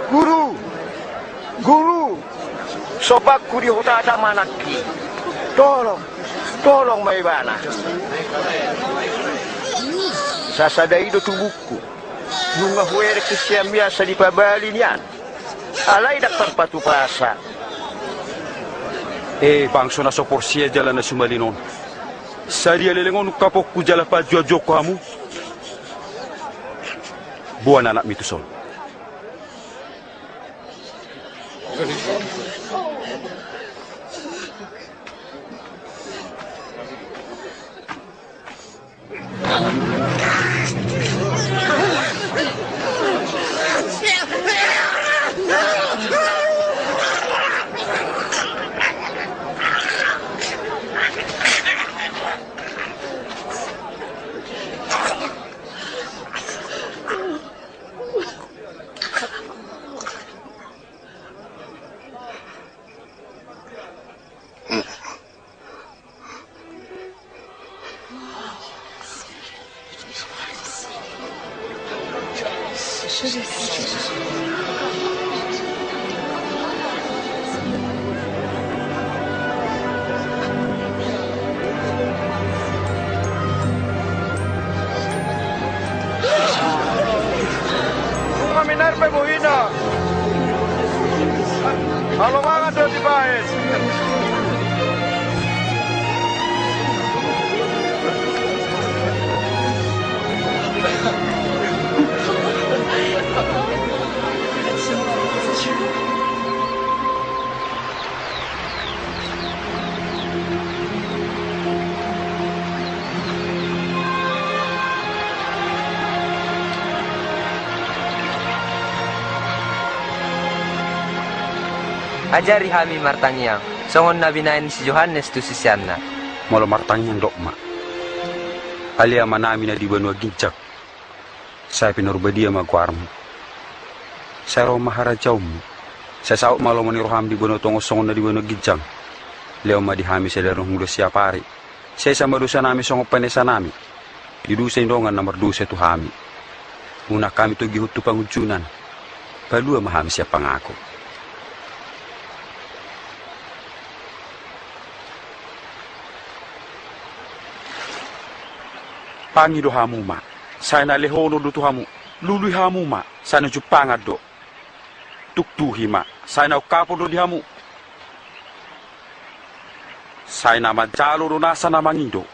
Guru! Guru! Sombaku di hutata ma anakki. Tolong! Tolong ma ibana. Sasada i do tubungku. Nunga huerek sian biasa dipabali nian. Alai ndang tarpatupasa. E, bangso na so porsea jala na sumalin on. Sadia leleng on ungkapku jala pajuajuonku hamu? Boan anakmi tuson. Nunga minar pe bohina. Halomangan do dibaen. Ajari hami martangiang, songon na binaen ni si Johannes tu siseanna. Molo martangiang dok ma: Ale Amanami na di banua ginjang, sai pinarbadia ma goarmu. Sai ro ma harajaonmu. Sai saut ma lomo ni roham di banua tonga on songon na di banua ginjang. Lehon ma di hami sadari on hangoluan siapari. Sesa ma dosanami songon panesanami di dosa ni dongan na mardosa tu hami. Unang hami togihon tu pangunjunan. Palua ma hami sian pangago. Pangido hamu ma, sai na lehonon do tu hamu. Lului hamu ma, sai na jumpangan do. Tuktuhi ma, sai na ungkapon do di hamu. Sai na manjalo do nasa na mangido.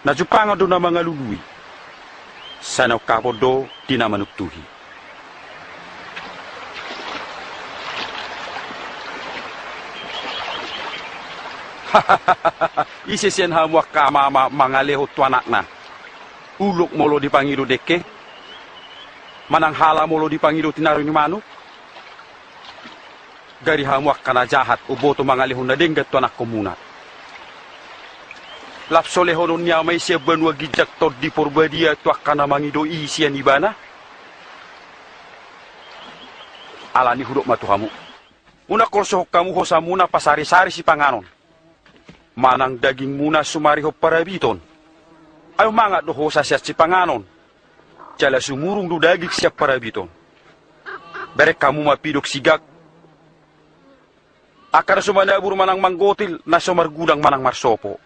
Na jumpangan do na mangalului. Sai na ungkapon do di na manuktuhi. Ise sian hamu angka amama mangalehon tu anakna ulok molo dipangido dengke, manang hala molo dipangido tinari ni manuk? Gari hamu angka na jahat, umboto mangalehon na denggan tu anakkonmuna. Lam so lehonon ni Ama i sian banua ginjang Tondi Porbadia tu angka na mangido i sian Ibana? Alani hudok ma tu hamu: Unang holsohon hamu hosamuna pasarisari sipanganon, manang dagingmuna sumarihon parabiton. Ai mangan do hosa sian sipanganon, jala sumurung do daging sian parabiton. Bereng hamu ma pidong sigak, angka na so manabur manang manggotil, na so margudang manang marsopo.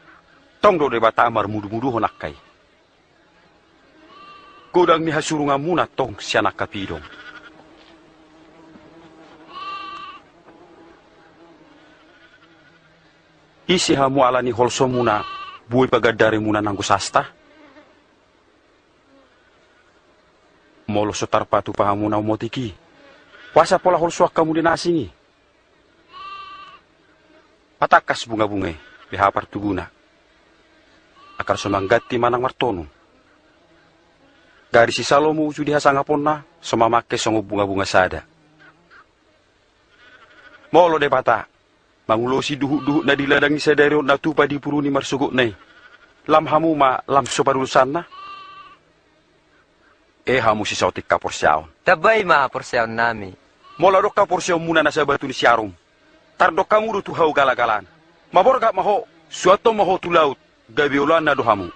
Tong do Debata marmudumuduhon angka i. Godang ni hasurunganmuna tong sian angka pidong. Ise hamu alani holsomuna boi pagandarimuna nanggo sasta? Molo so tarpatupa hamu na umotik i, boasa pola holsoan hamu di na asing i? Patangkas bungabunga i, beha partuguna. Angka na so mangganti manang martonun. Gari si Salomo uju di hasangaponna so mamangke songon bungabunga sada. Molo Debata mangulosi duhutduhut na di ladang i sadari on na tupa di puruni marsogotna i, lam hamu ma lam so padudosanna? E hamu sisaotik haporseaon. Tambai ma haporseaonnami. Molo adong haporseaonmuna na sabatu ni siarum, tardok hamu do tu hau galagalan. Maborgat ma ho, suanton ma ho tu laut, gabe oloanna do hamu.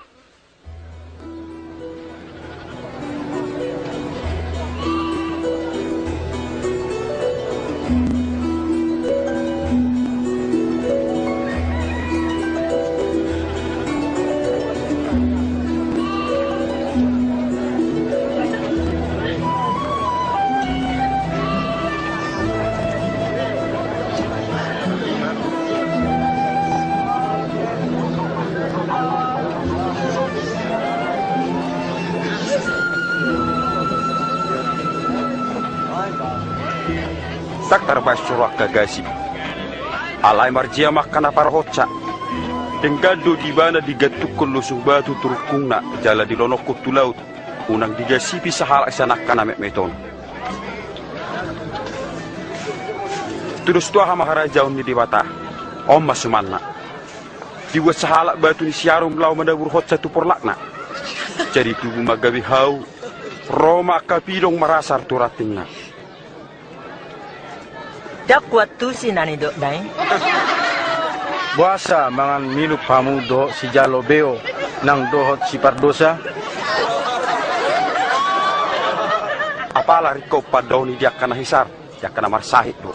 Ndang tarbaen soro angka gasip. Alai marjea ma angka na parhonsa. Denggan do di ibana digantungkon losung batu tu rungkungna jala dilonokkon tu laut, unang digasipi sahalak sian angka na metmet on. Tudos tu aha ma harajaon ni Debata? On ma sumanna. Dibuat sahalak batu ni siarum laho manabur honsa tu porlakna. Jadi tubu ma gabe hau, ro ma angka pidong marasar tu rantingna. Ndang huantusi na nidokna i. Boasa mangan minum hamu dohot sijalo beo nang dohot sipardosa? Apala ringkot pandaoni di angka na hisar, di angka na marsahit do.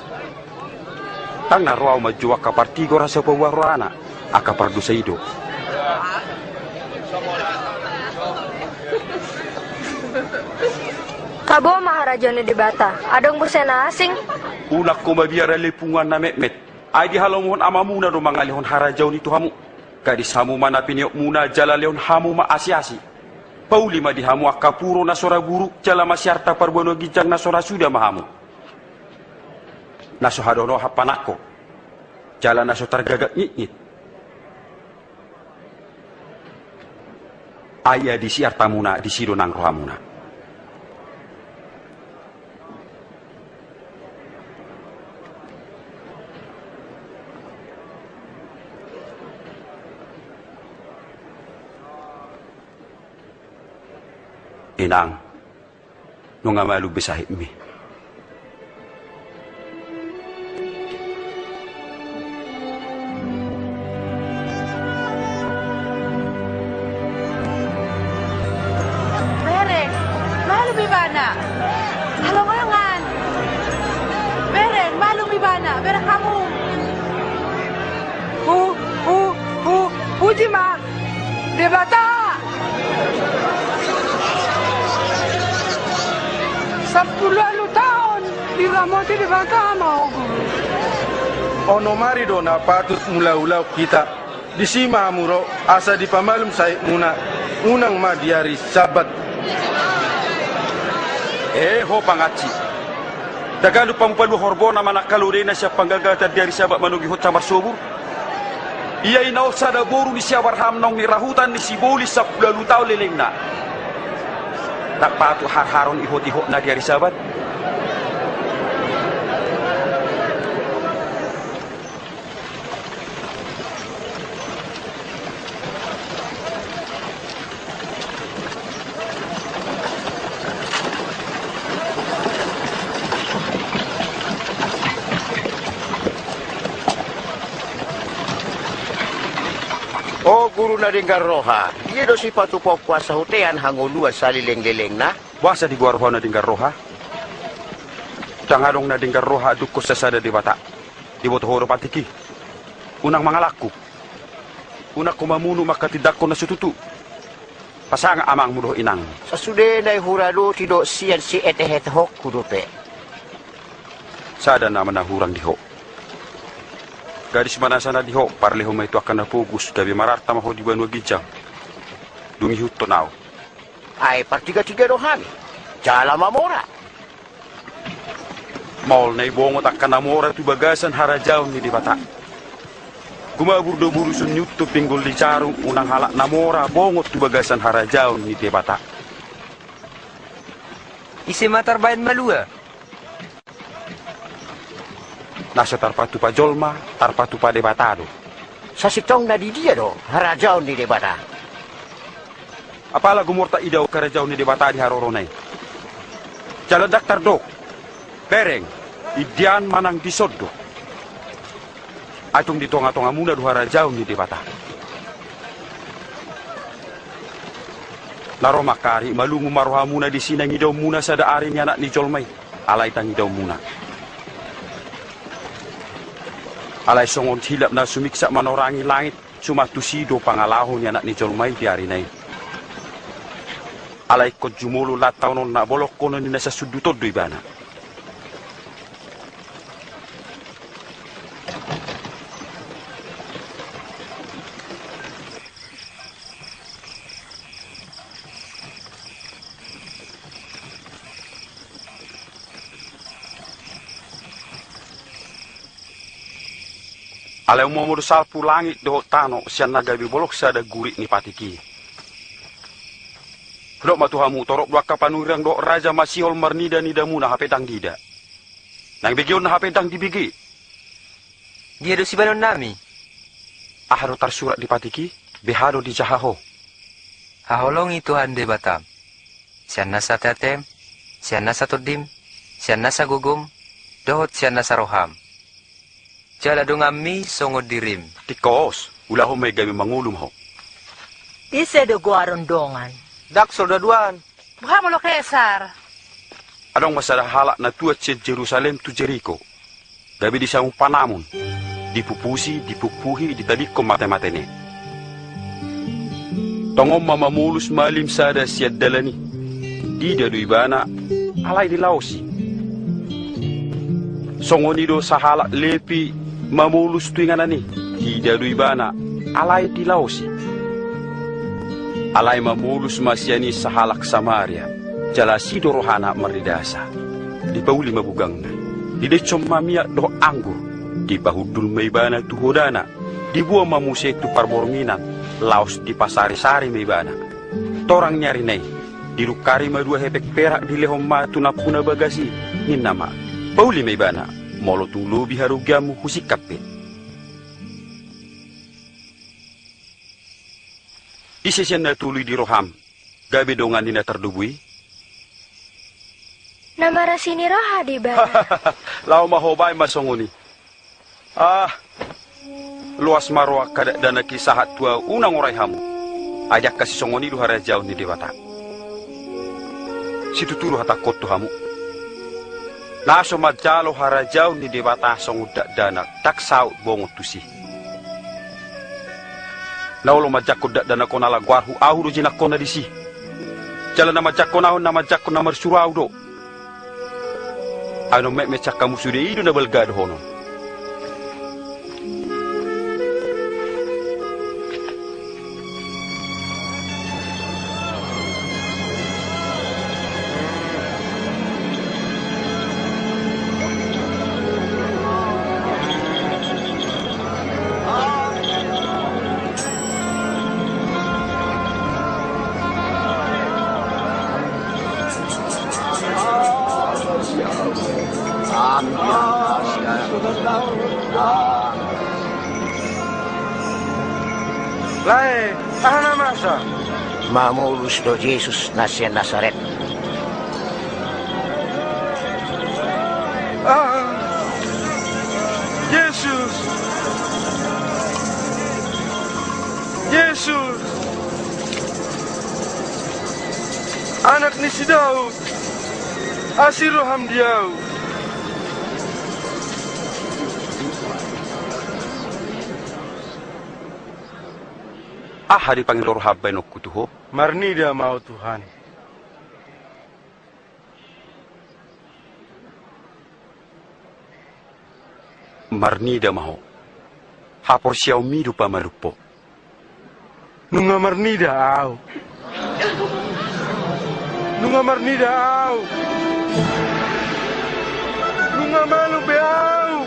Ndang na ro ahu manjou angka partigor asa paboa rohana, angka pardosa i do. Tabo ma harajaon ni Debata, adong muse na asing. Unang ho mabiar ale punguan na metmet, ai dihalomohon amamuna do mangalehon harajaon i tu hamu. Gadis hamu ma na piniopmuna jala lehon hamu ma asiasi. Pauli ma di hamu angka puro na so ra buruk jala masiarta parbanua ginjang na so ra suda ma hamu. Na so hadonohan panangko jala na so targagak ngitngit. Ai ia disi artamuna, disi do nang rohamuna. Inang, nunga malum be sahitmi. Bereng, malum ibana. Halongongan. Bereng, malum ibana. Bereng hamu. Hu, hu, hu, puji ma Debata! Sampulu ualu taon diramoti Debata ma ho, Guru. Onom ari do na patut mulaulaon hita. Disi ma hamu ro asa dipamalum sahitmuna, unang ma di ari Sabat. E ho pangansi. Ndang ganup hamu palua horbona manang halodena sian panggagatan di ari Sabat manogi honsa marsobur? Ia i na on sada boru ni si Abraham naung nirahutan ni sibolis sampulu ualu taon lelengna. Ndang patut harharon ihotihotna di ari Sabat? O Guru na denggan roha, dia do sipatupaonku asa hutean hangoluan salelenglelengna? Boasa digoar ho na denggan roha? Ndang adong na denggan roha andungkon sasada Debata. Diboto ho do patik i? Unang mangalangkup. Unang ho mamunuk mangkatindangkon na so tutu. Pasangap amangmu dohot inangmu. Sasudena i huradoti dohot sian sietehetehonku dope. Sada nama na hurang di ho. Gadis ma na sada di ho, parlehon ma i tu angka na pogos, gabe mararta ma ho di banua ginjang. Dung ihuthon ahu. Ai partigatiga do hami, jala mamora. Maol na i bongot angka na mora tu bagasan harajaon ni Debata. Gumabur do boru sunniut tu pinggol ni jarum, unang halak na mora bongot tu bagasan harajaon ni Debata. Ise ma tarbaen malua? Na so tarpatupa jolma, tarpatupa Debata do. Sasintongna di dia do harajaon ni Debata? Apala gumorta idaon harajaon ni Debata di harorona i? Jala ndang tardok. Bereng, i dian manang dison do? Ai tung di tongatongamuna do harajaon ni Debata. Na ro ma angka ari, malungun ma rohamuna disi nang idaonmuna sada ari ni Anak ni jolma i. Alai ndang idaonmuna. Alai songon hilap na sumiksak manorangi langit, suman tusi do pangalaho ni Anak ni jolma i di arina i. Alai ingkon jumolo lantaon on na bolongkonon ni na sasundut on do ibana. Alai ummomo do salpu langit dohot tano sian na gabe bolong sada gurik ni patik i. Hudok ma tu hamu, torop do angka panurirang dohot raja masihol marnida nidamuna hape ndang diida. Naeng begeonna hape ndang dibege. Dia do sibahenonnami? Aha do tarsurat di patik i, beha do dijaha ho? Haholongi Tuhan Debatam sian nasa ateatem, sian nasa tondim, sian nasa gogom, dohot sian nasa roham. Jala donganmi songon dirim. Tingkos, ulahon ma i gabe mangolu ma ho. Ise do goaron dongan? Ndang soldadu an. Boha molo Kesar? Adong ma sada halak na tuat sian Jerusalem tu Jeriko. Gabe disanggung panamon, dipupusi, dipukpuhi, ditadingkon matematene. Tongon ma mamolus malim sada sian dalan i. Diida do ibana, alai dilaosi. Songon i do sahalak Lepi mamolus tu inganan i. Diida do ibana, alai dilaosi. Alai mamolus ma sian i sahalak Samaria, jala asi do rohana marnidasa. Dipauli ma bugangna. Didaishon ma miak dohot anggur. Dipahundul ma ibana tu hodana. Diboan ma muse tu parbornginan, laos dipasaresare ma ibana. Torang ni arina i, didungkari ma dua hepeng perak dilehon ma tu nampuna bagas i, ninna ma, pauli ma ibana, molo tung lobi harugianmu husingkap be. Ise sian na tolu i di roham, gabe dongan ni na tardobu i? Na marasi ni roha do ibana. Laho ma ho baen ma songon i. Ah, loas ma roha angka dakdanak i sahat tu ahu, unang orai hamu. Ai angka sisongon i do harajaon ni Debata. Situtu do hatangkon tu hamu. Na so manjalo harajaon ni Debata songon dakdanak, ndang saut bongot tusi. Na olo manjangkon dakdanak on ala goarhu, ahu do jinangkonna disi. Jala na manjangkon ahu, na manjangkon na marsuru ahu do. Ai na metmet sian hamu sude, i do na balga dohonon. Lae, aha na masa? Mamolus do Jesus na sian Nasaret. Ah, Jesus! Jesus! Anak ni si Daud, asi roham di ahu. Aha dipangido roham baenonku tu ho? Marnida ma ho Tuhan. Marnida ma ho. Haporseaonmi do pamalum ho. Nunga marnida ahu. Nunga marnida ahu. Nunga malum be ahu.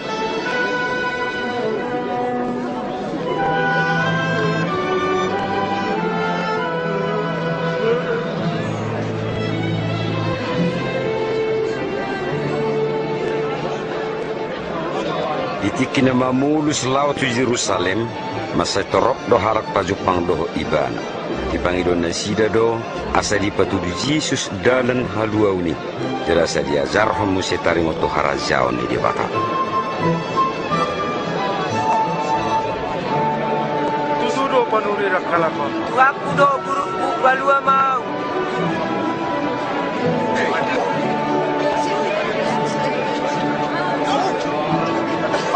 Di tingki na mamolus laho tu Jerusalem, mansai torop do halak pajumpang dohot ibana. Dipangido nasida do, asa dipatudu Jesus dalan haluaon i. Jala asa diajarhon muse taringot tu harajaon ni Debata. Tutu do panurirang halak on. Tuanku do gurungku, palua ma ahu.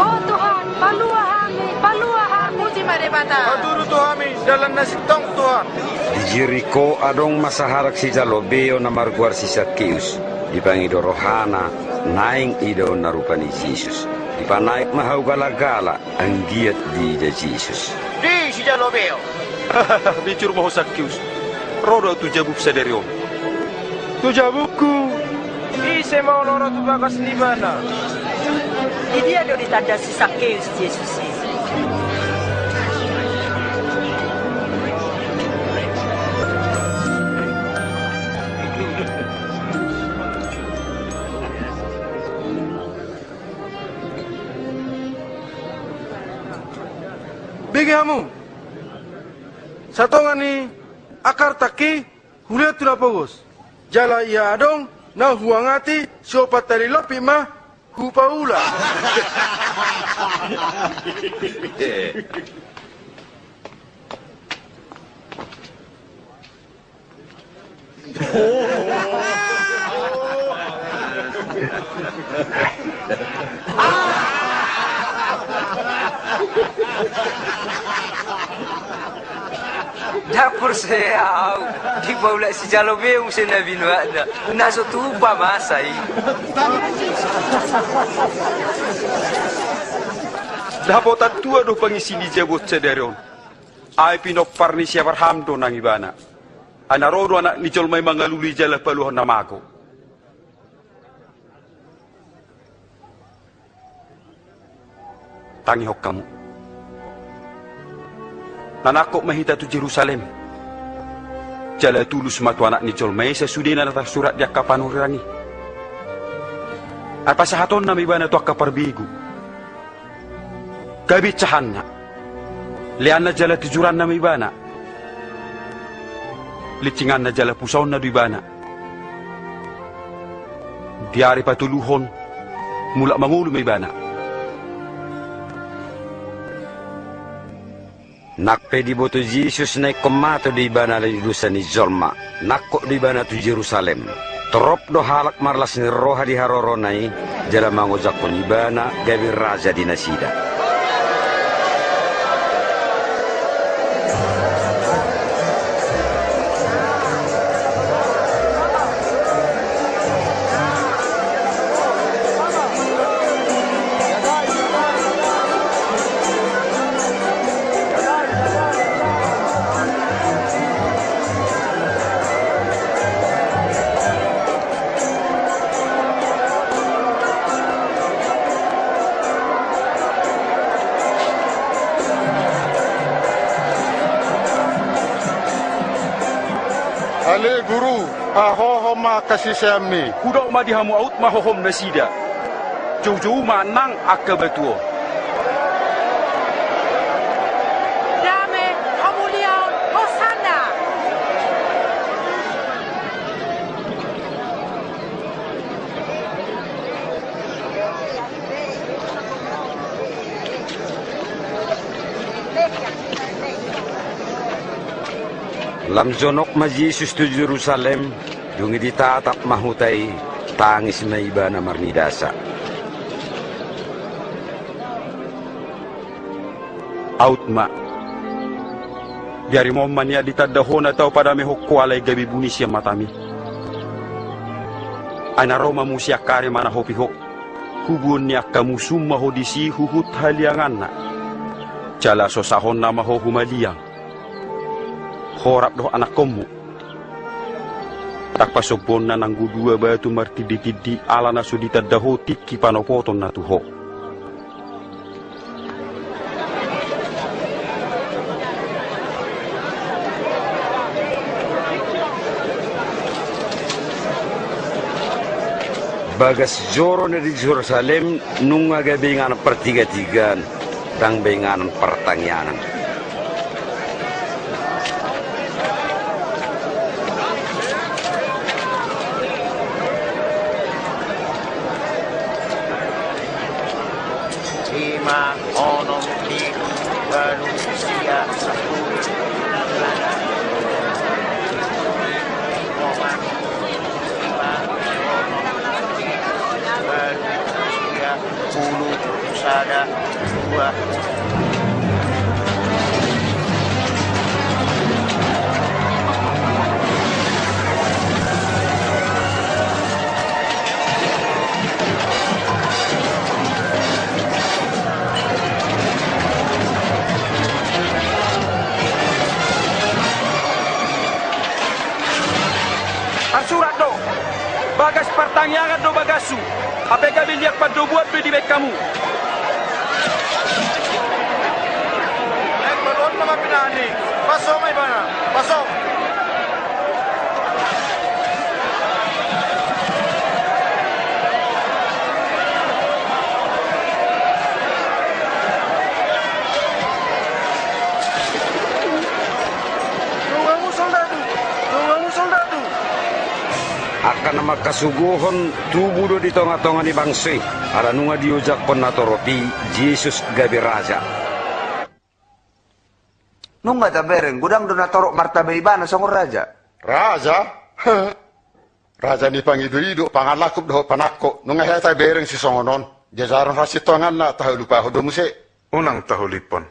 O Tuhan, palua hami, palua hami. Puji ma Debata. Patudu tu hami dalan na sintong, Tuhan. Di Jeriko adong ma sahalak sijalo beo na margoar si Sakkeus. Dipangido rohana naeng idaonna rupa ni Jesus. Dipanaek ma hau galagala anggiat diida Jesus. Di sijalo beo. Bijur ma ho Sakkeus. Ro do ahu tu jabum sadari on. Tu jabungku. Ise ma olo ro tu bagas ni ibana? Di dia do ditanda si Sakkeus Jesus i? Tingki hamu. Satonga ni angka artangki hulehon tu na pogos. Jala ia adong na huangati siompat hali lompit ma hupaula. Ndang porsea au, dipaulak sijalo be muse na binoakna, na so tupa masa i. Dapotan tua do pangisi ni jabon sadari on. Ai pinompar ni si Abraham do nang ibana. Ai na ro do Anak ni jolma i mangalului jala paluahon na mago. Tangihon hamu. Manangkok ma hita tu Jerusalem. Jala tulus ma tu Anak ni jolma i sasudena na tarsurat di angka panurirang i. Ai pasahatonna ma ibana tu angka parbegu. Gabe insahanna. Leanna jala tijuranna ma ibana. Linsinganna jala pusaonna do ibana. Di ari patoluhon, mulak mangolu ma ibana. Nang pe diboto Jesus na ingkon mate do ibana alani dosa ni jolma, nangkok do ibana tu Jerusalem. Torop do halak marlas ni roha di harorona i, jala mangojakhon ibana gabe raja di nasida. Ale Guru, hahohom ma angka siseanmi. Hudok ma di hamu, aut ma hohom nasida. Joujou ma nang angka batu on. Dame, hamuliaon, Hosanna. Lam jonok ma Jesus tu Jerusalem, dung i ditatap ma huta i, tangis ma ibana marnidasa. Aut ma. Di ari on ma nian ditanda Ho na tau padamehon Ho alai gabe buni sian matami. Ai na ro ma muse angka ari manahopi Ho. Hubuon ni angka musum ma Ho disi huhut halianganna. Jala sosahonna ma Ho humaliang. Ho rap dohot anakkonmu. Ndang pasombuonna nanggo dua batu martinditindi ala na so ditanda Ho tingki panopotonna tu Ho. Bagas joro na di Jerusalem nunga gabe inganan partigatigaan, ndang be inganan partangiangan. Lima, onom, pitu, ualu, sia, sampulu. Lima, onom, pitu, ualu, sia, sampulu, sada, dua. Tarsurat do, bagas partangiangan do bagashu, hape gabe liak pandobuan do dibaen hamu. Baen balon nama pinani, paso ma ibana, paso. Angka na mangkasuguhon tubu do di tongatonga ni bangso i, ala nunga diojakhon natorop i Jesus gabe raja. Nunga tabereng, godang do natorop martamba ibana songon raja. Raja? Raja ni pangidoido, pangalangkup dohot panangko, nunga hea tabereng sisongon on. Diajaron hasintonganna, tahalupahon do muse. Unang tahuliphon.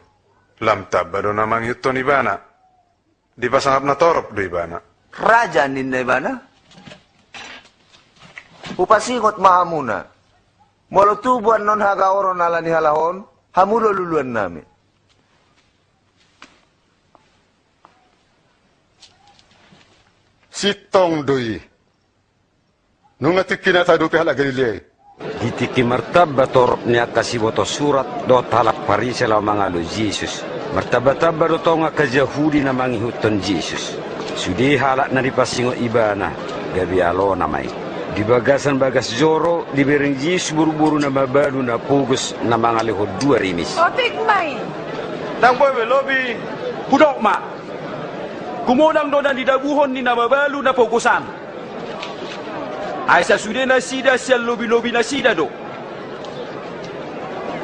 Lam tamba do na mangihuthon ibana. Dipasangap natorop do ibana. Raja ninna ibana. Hupasingot ma hamuna. Molo tubu annon hagaoron ala ni halak on, hamu do luluannami. Sintong do i. Nunga tingkina tadopi halak Galilea i. Di tingki martamba torop ni angka siboto surat dohot halak Parise laho mangalo Jesus, martambatamba do tong angka Jahudi na mangihuthon Jesus. Sude halak na dipasingot ibana, gabe alona ma i. Di bagasan bagas joro, dibereng Jesus boruboru na mabalu na pogos na mangalehon dua rimis. Otik ma i. Ndang boi be lobi. Hudok ma. Gumodang do na nidabuhon ni na mabalu na pogos an. Ai sasude nasida sian lobilobi nasida do.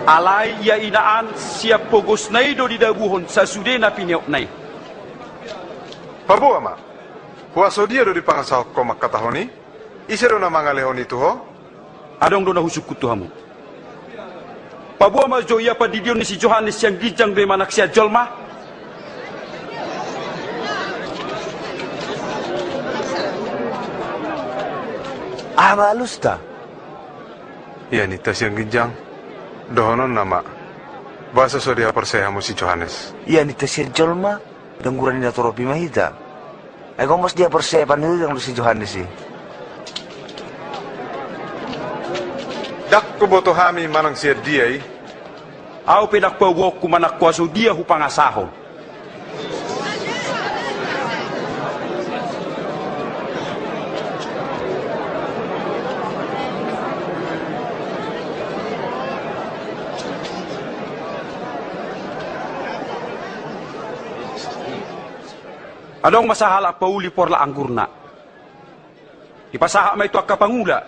Alai ia ina an sian pogosna i do didabuhon sasude na pineopna i. Paboa ma. Huaso dia do dipangasahon ho mangkatahon i? Ise do na mangalehon i tu ho? Adong do na husungkun tu hamu. Paboa ma jo ia pandidion ni si Johannes sian ginjang do i manang sian jolma? Aha ma alusta? Ia ninta sian ginjang. Dohononna ma. Boasa so dihaporseai hamu si Johannes? Ia ninta sian jolma. Dangguran ni natorop i ma hita. Ai gomos dihaporseai pandidion do si Johannes i. Ndang huboto hami manang sian dia i. Ahu pe ndang paboaonku manang huaso dia hupangasahon. Adong ma sahalak pauli porlak anggurna. Dipasahat ma i tu angka pangula.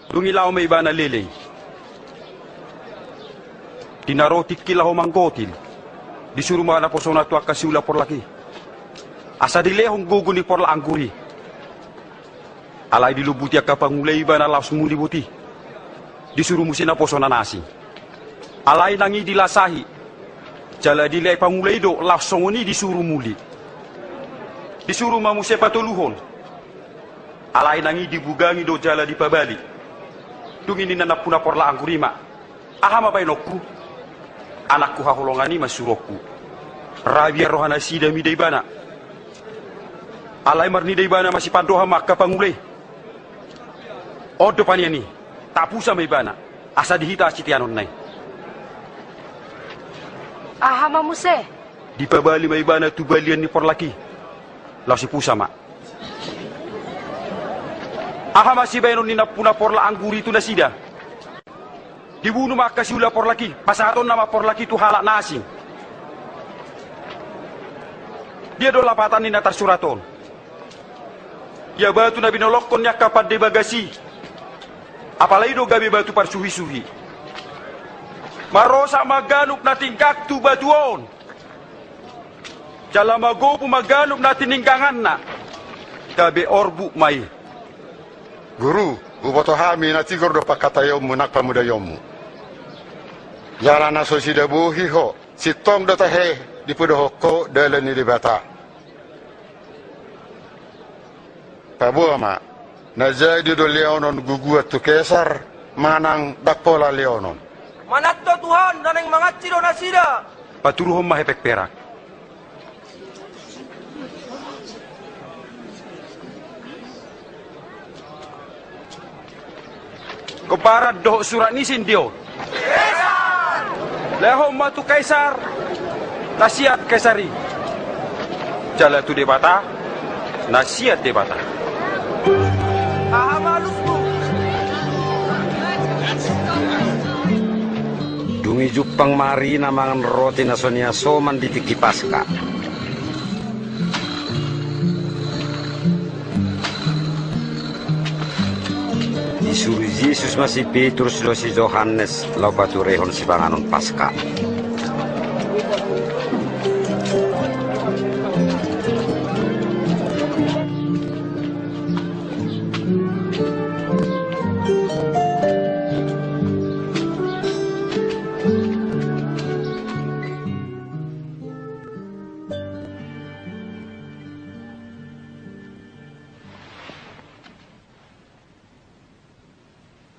Dung i laho ma ibana leleng. Di na ro tingki laho manggotil, disuru ma naposona tu angka siula porlak i, asa dilehon gogo ni porlak anggur i. Alai dilombuti angka pangula i ibana laos muli boti. Disuru muse naposona na asing. Alai nang i dilasahi. Jala dilehon pangula i do laos songon i disuru muli. Disuru ma muse patoluhon. Alai nang i dibugangi do jala dipabali. Dung i ninna nampuna porlak anggur i ma. Aha ma baenonku? Anakku haholongan i ma suruonku. Rabian roha nasida mida ibana. Alai marnida ibana masipandohan ma angka pangula i. On do panian i, tapusa ma ibana, asa di hita siteanonna i. Aha ma muse? Dipabali ma ibana tu balian ni porlak i. Laos dipusa ma. Aha ma sibaenon ni nampuna porlak anggur i tu nasida? Dibunu ma angka siula porlak i, pasahatonna ma porlak i tu halak na asing. Dia do lapatan ni na tarsurat on? Ia batu na binolongkon ni angka pande bagas i. Apala i do gabe batu parsuhisuhi. Marosak ma ganup na tinggang tu batu on. Jala magopu ma ganup na tiningganganna. Gabe orbuk ma i. Guru, huboto hami na tigor do pangkataionmu nang pamudaionmu. Jala na so sidabohi ho, sintong do tahe dipadohon ho dalan ni Debata. Paboa ma, na jadi do lehonon guguan tu Kesar, manang ndang pola lehonon? Manat do Tuhan, na naeng mangansi do nasida. Paturuhon ma hepeng perak. Gomparan dohot surat ni ise on? Lehon ma tu Kaisar na siat Kaisar i. Jala tu Debata na siat Debata. Aha ma alusmu? Dung i jumpang ma ari na mangan roti na so niasoman di tingki Paska. Suru Jesus ma si Petrus dohot si Johannes laho paturehon sipanganon Paska.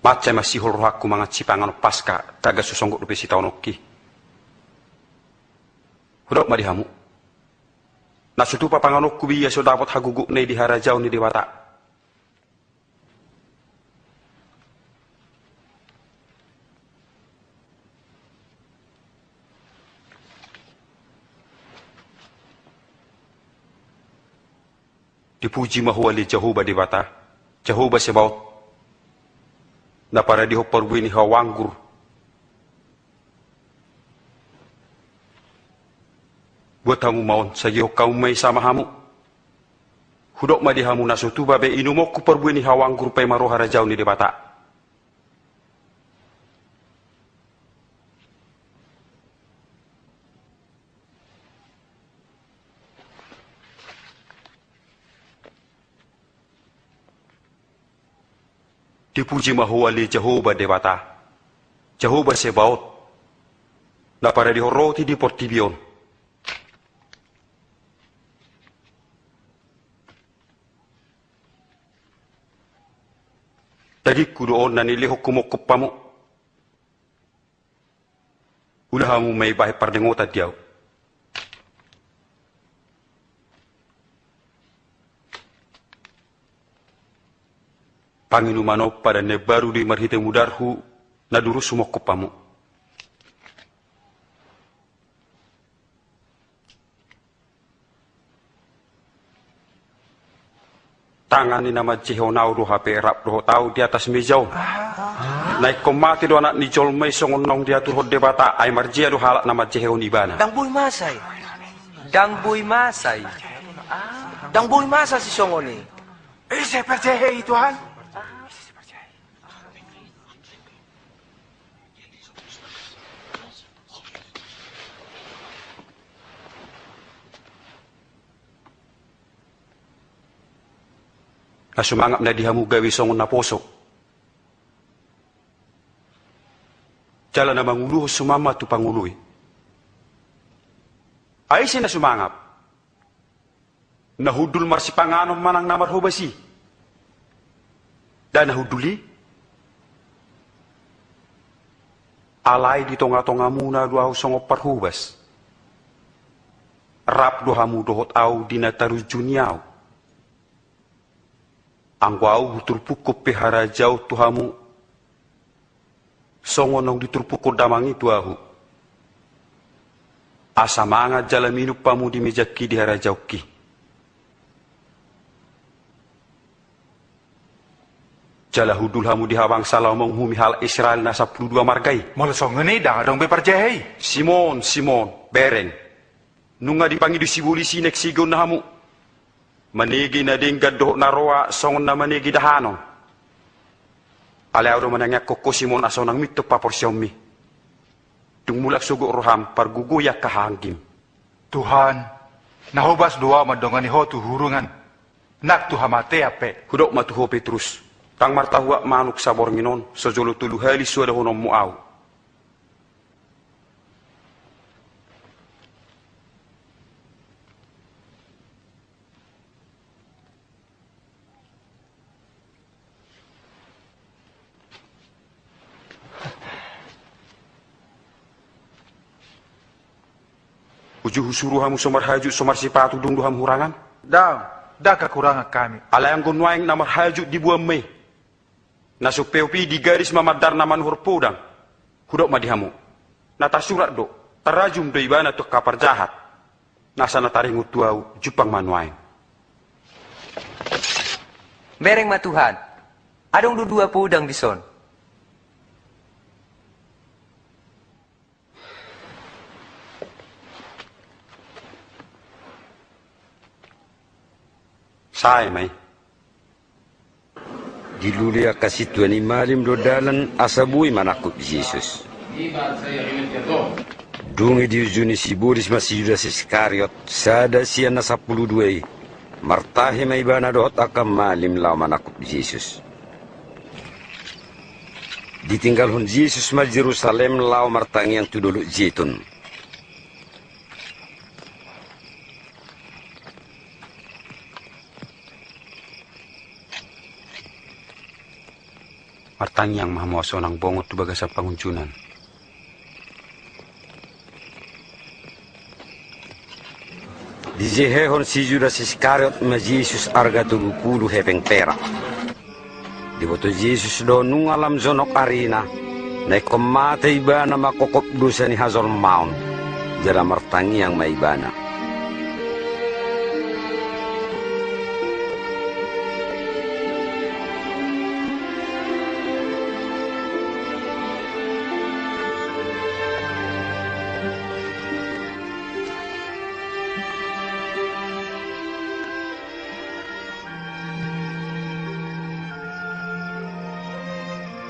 Mansai masihol rohangku mangan sipanganon Paska, tagan so songgop dope sitaononki. Hudok ma di hamu. Na so tupa panganonku be ia so dapot hagogona i di harajaon ni Debata. Dipuji ma Ho ale Jahowa Debata, Jahowa Sebaot, na paradehon parbue ni hau anggur. Buat hamu ma on, sagehon hamu ma i sama hamu. Hudok ma di hamu, na so tupa be inumonku parbue ni hau anggur paima ro harajaon ni Debata. Dipuji ma Ho ale Jahowa Debata, Jahowa Sebaot, na paradehon roti di portibi on. Dagingku do on na nilehon humongkop hamu. Ula hamu ma i bahen parningotan di ahu. Panginuman on padan na imbaru do i marhite mudarhu, na durus humongkop hamu. Tangan ni na manjehehon ahu do hape rap dohot ahu di atas meja on. Na ingkon mate do Anak ni jolma i songon naung diaturhon Debata, ai marjea do halak na manjehehon ibana. Ndang boi masa i. Ndang boi masa i. Ndang boi masa sisongon i. Ise percaya i, Tuhan? Na sumangap na di hamu gabe songon naposo. Jala na manguluhon suman ma tu pangoloi. Ai ise na sumangap? Na hundul marsipanganon manang na marhobas i? Nda na hundul i? Alai di tongatongamuna do ahu songon parhobas. Rap do hamu dohot ahu di na tarunjuni ahu. Anggo ahu huturpukkon pe harajaon tu hamu, songon naung diturpukkon damang i tu ahu. Asa mangan jala minum hamu di mejangki di harajaonki. Jala hundul hamu di habangsa laho manguhumi halak Israel na sampulu dua marga i. Molo songon i ndang adong be parjahehon i. Simon, Simon, bereng. Nunga dipangido sibolis i naeng sigeonna hamu. Manege na denggan dohot na roa songon na manege dahanon. Alai ahu do manangiangkon ho Simon asa unang mintop haporseaonmi. Dung mulak sogot roham, pargogoi angka hahaanggim. Tuhan, na hobas do ahu mandongani ho tu hurungan, nang tu hamatean pe. Hudok ma tu ho Petrus, ndang martahuak manuk saborngin on so jolo tolu hali suadahononmu ahu. Uju husuru hamu so marhajut so marsipatu, dung do hamu hurangan? Ndang, ndang hahurangan hami. Alai anggo nuaeng na marhajut diboanma i, na sumpeop i digadis ma mandar na manuhor podang. Hudok ma di hamu, na tarsurat do, tarajum do ibana tu angka parjahat. Nasa na taringot tu ahu, jumpang ma nuaeng. Bereng ma Tuhan. Adong do dua podang dison. Sae ma i. Dilului angka sintua ni malim do dalan asa boi manangkup Jesus. Dung i diujuni sibodis ma si Judas Iskariot, sada sian na sampulu dua i. Martahi ma ibana dohot angka malim laho manangkup Jesus. Ditinggalhon Jesus ma Jerusalem laho martangiang tu Dolok Jetun. Martangiang ma hamu asa unang bongot tu bagasan pangunjunan. Dijehehon si Judas Iskariot ma Jesus arga tolu pulu hepeng perak. Diboto Jesus do nunga lam jonok arina, na ingkon mate ibana mangkopkop dosa ni hajolmaon, jala martangiang ma ibana.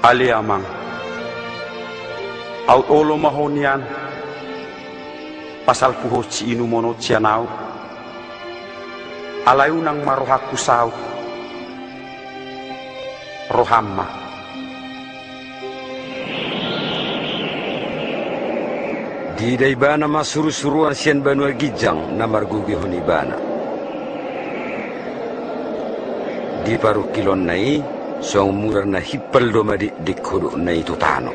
Ale Amang, aut olo ma Ho nian, pasal huhut siinumon on sian ahu. Alai unang ma rohangku saut, roham ma. Diida ibana ma surusuruan sian banua ginjang na margogihon ibana. Diparungkilonna i, songon mura na himpal do madikdik hodokna i tu tano.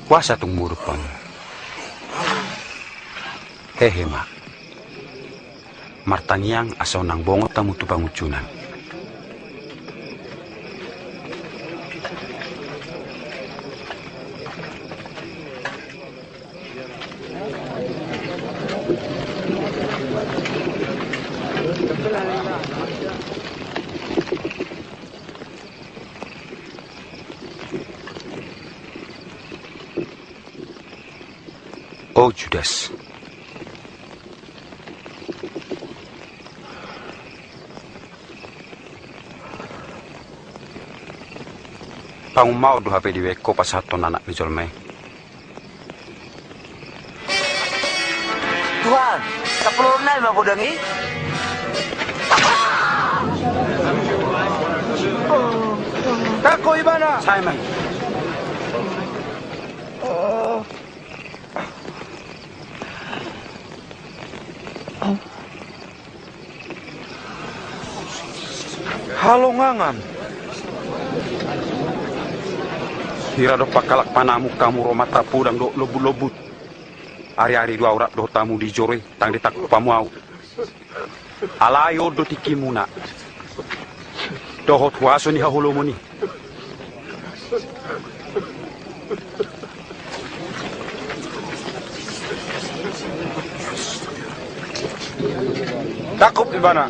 Boasa tung muruk hamu? Hehe ma. Martangiang asa unang bongot hamu tu pangunjunan. O Judas, pangumaon do hape dibaen ho pasahathon Anak ni jolma i? Tuhan, tapoloan nami ma godang i? Tangko ibana! Sae ma i. Halongangan. Hira dompak halak panamung hamu ro martap podang dohot lombutlombut. Ariari do ahu rap dohot hamu di joro i, ndang ditangkup hamu ahu. Alai on do tingkimuna dohot huaso ni haholomon i. Tangkup ibana.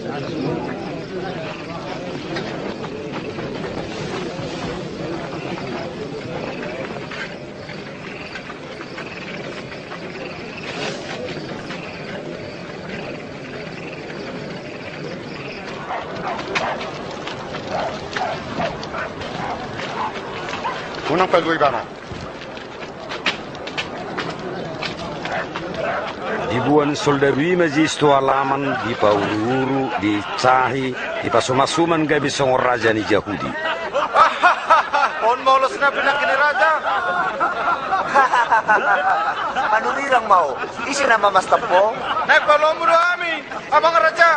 Unang paluai ibana. Diboan soldadu i ma Jesus tu alaman, dipauruuru, diinsahi, dipasomasuman gabe songon raja ni Jahudi. On ma ulos na pinangki ni raja. Panurirang ma ho. Ise na mamastap ho? Naeng paluaonmu do hami, amang raja.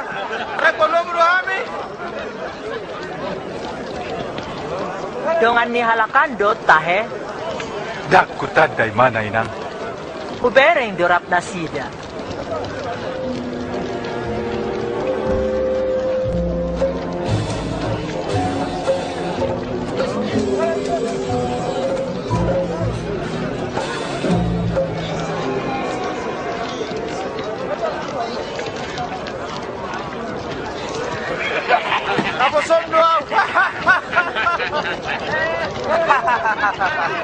Naeng paluaonmu do hami. Dongan ni halak an do tahe? Ndang hutanda ibana, inang. Hubereng do rap nasida.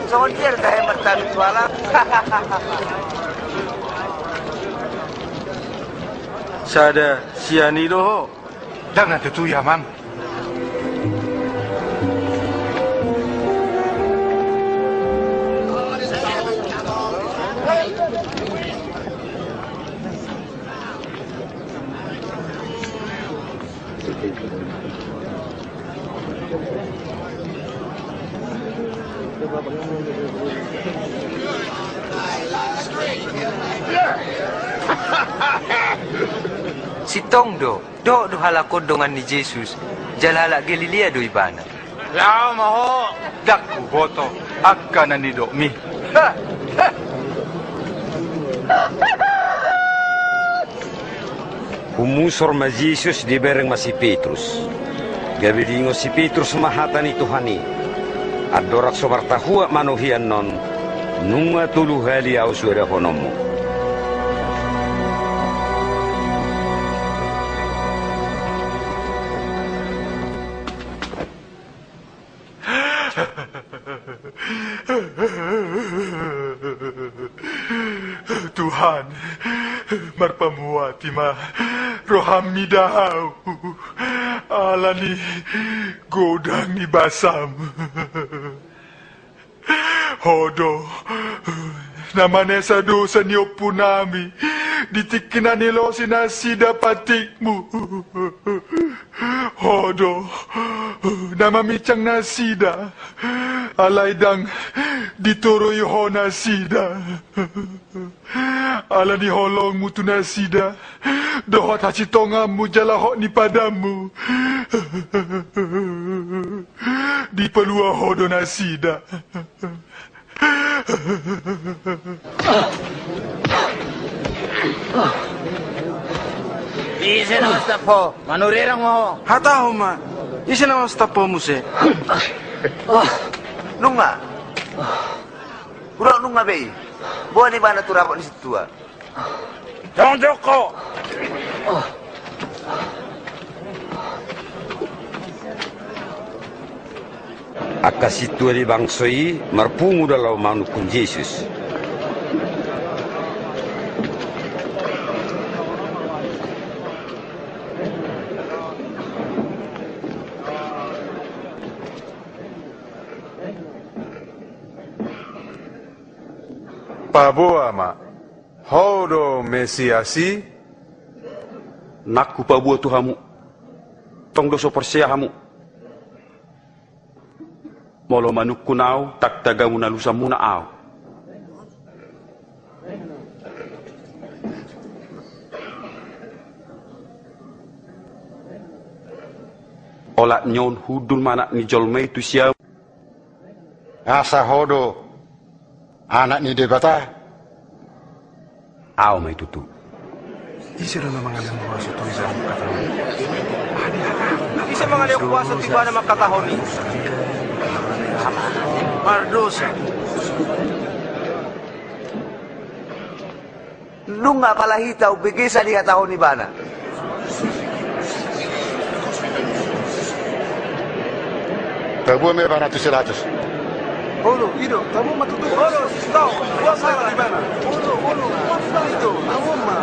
Songon dia do tahe martanu suala. Sada sian i do ho. Ndang na tutu i, amang. Sintong do, dohot do halak on dongan ni Jesus, jala halak Galilea do ibana. Laho ma ho, ndang huboto angka na nidokmi. Humusor ma Jesus, dibereng ma si Petrus. Gabe diingot si Petrus ma hata ni Tuhan i. Andorang so martahuak ma annon hian on, nunga tolu hali ahu suadahononmu. Tuhan, marpamuati ma roham mida ahu, ala ni godang ni basam. Ho do na manesa dosa ni ompunami di tingki na nilosi nasida patikmu. Ho do na mamincang nasida, alai ndang ditoroi ho nasida. Ala ni holongmu tu nasida, dohot hasitonganmu jala hot ni padanmu, dipalua ho do nasida. Ise na mastap ho? Manurirang ma ho. Hatahon ma, ise na mastap ho muse? Nunga. Hurang nunga be i. Boan ibana tu rapot ni sintua. Jongjong ho. Angka sintua ni bangso i marpungu do laho manungkun Jesus. Paboa ma, ho do Mesias i? Nang hupaboa tu hamu, tong do so porsea hamu. Molo manungkun ahu, tangtang hamu na lusamuna ahu. Olat ni on hundul ma Anak ni jolma i tu siamun. Asa ho do Anak ni Debata? Ahu ma i tutu. Ise do na mangalehon kuasa tu ibana mangkatahon i? Ise mangalehon kuasa tu ibana mangkatahon i? Mardosa. Nunga pala hita umbege sa dihatahon ibana. Paboa ma ibana tu si Pilatus. Olo, i do, paboa ma tutu. Olo, sintong, paboa ma ibana. Olo, olo, i do, paboa ma.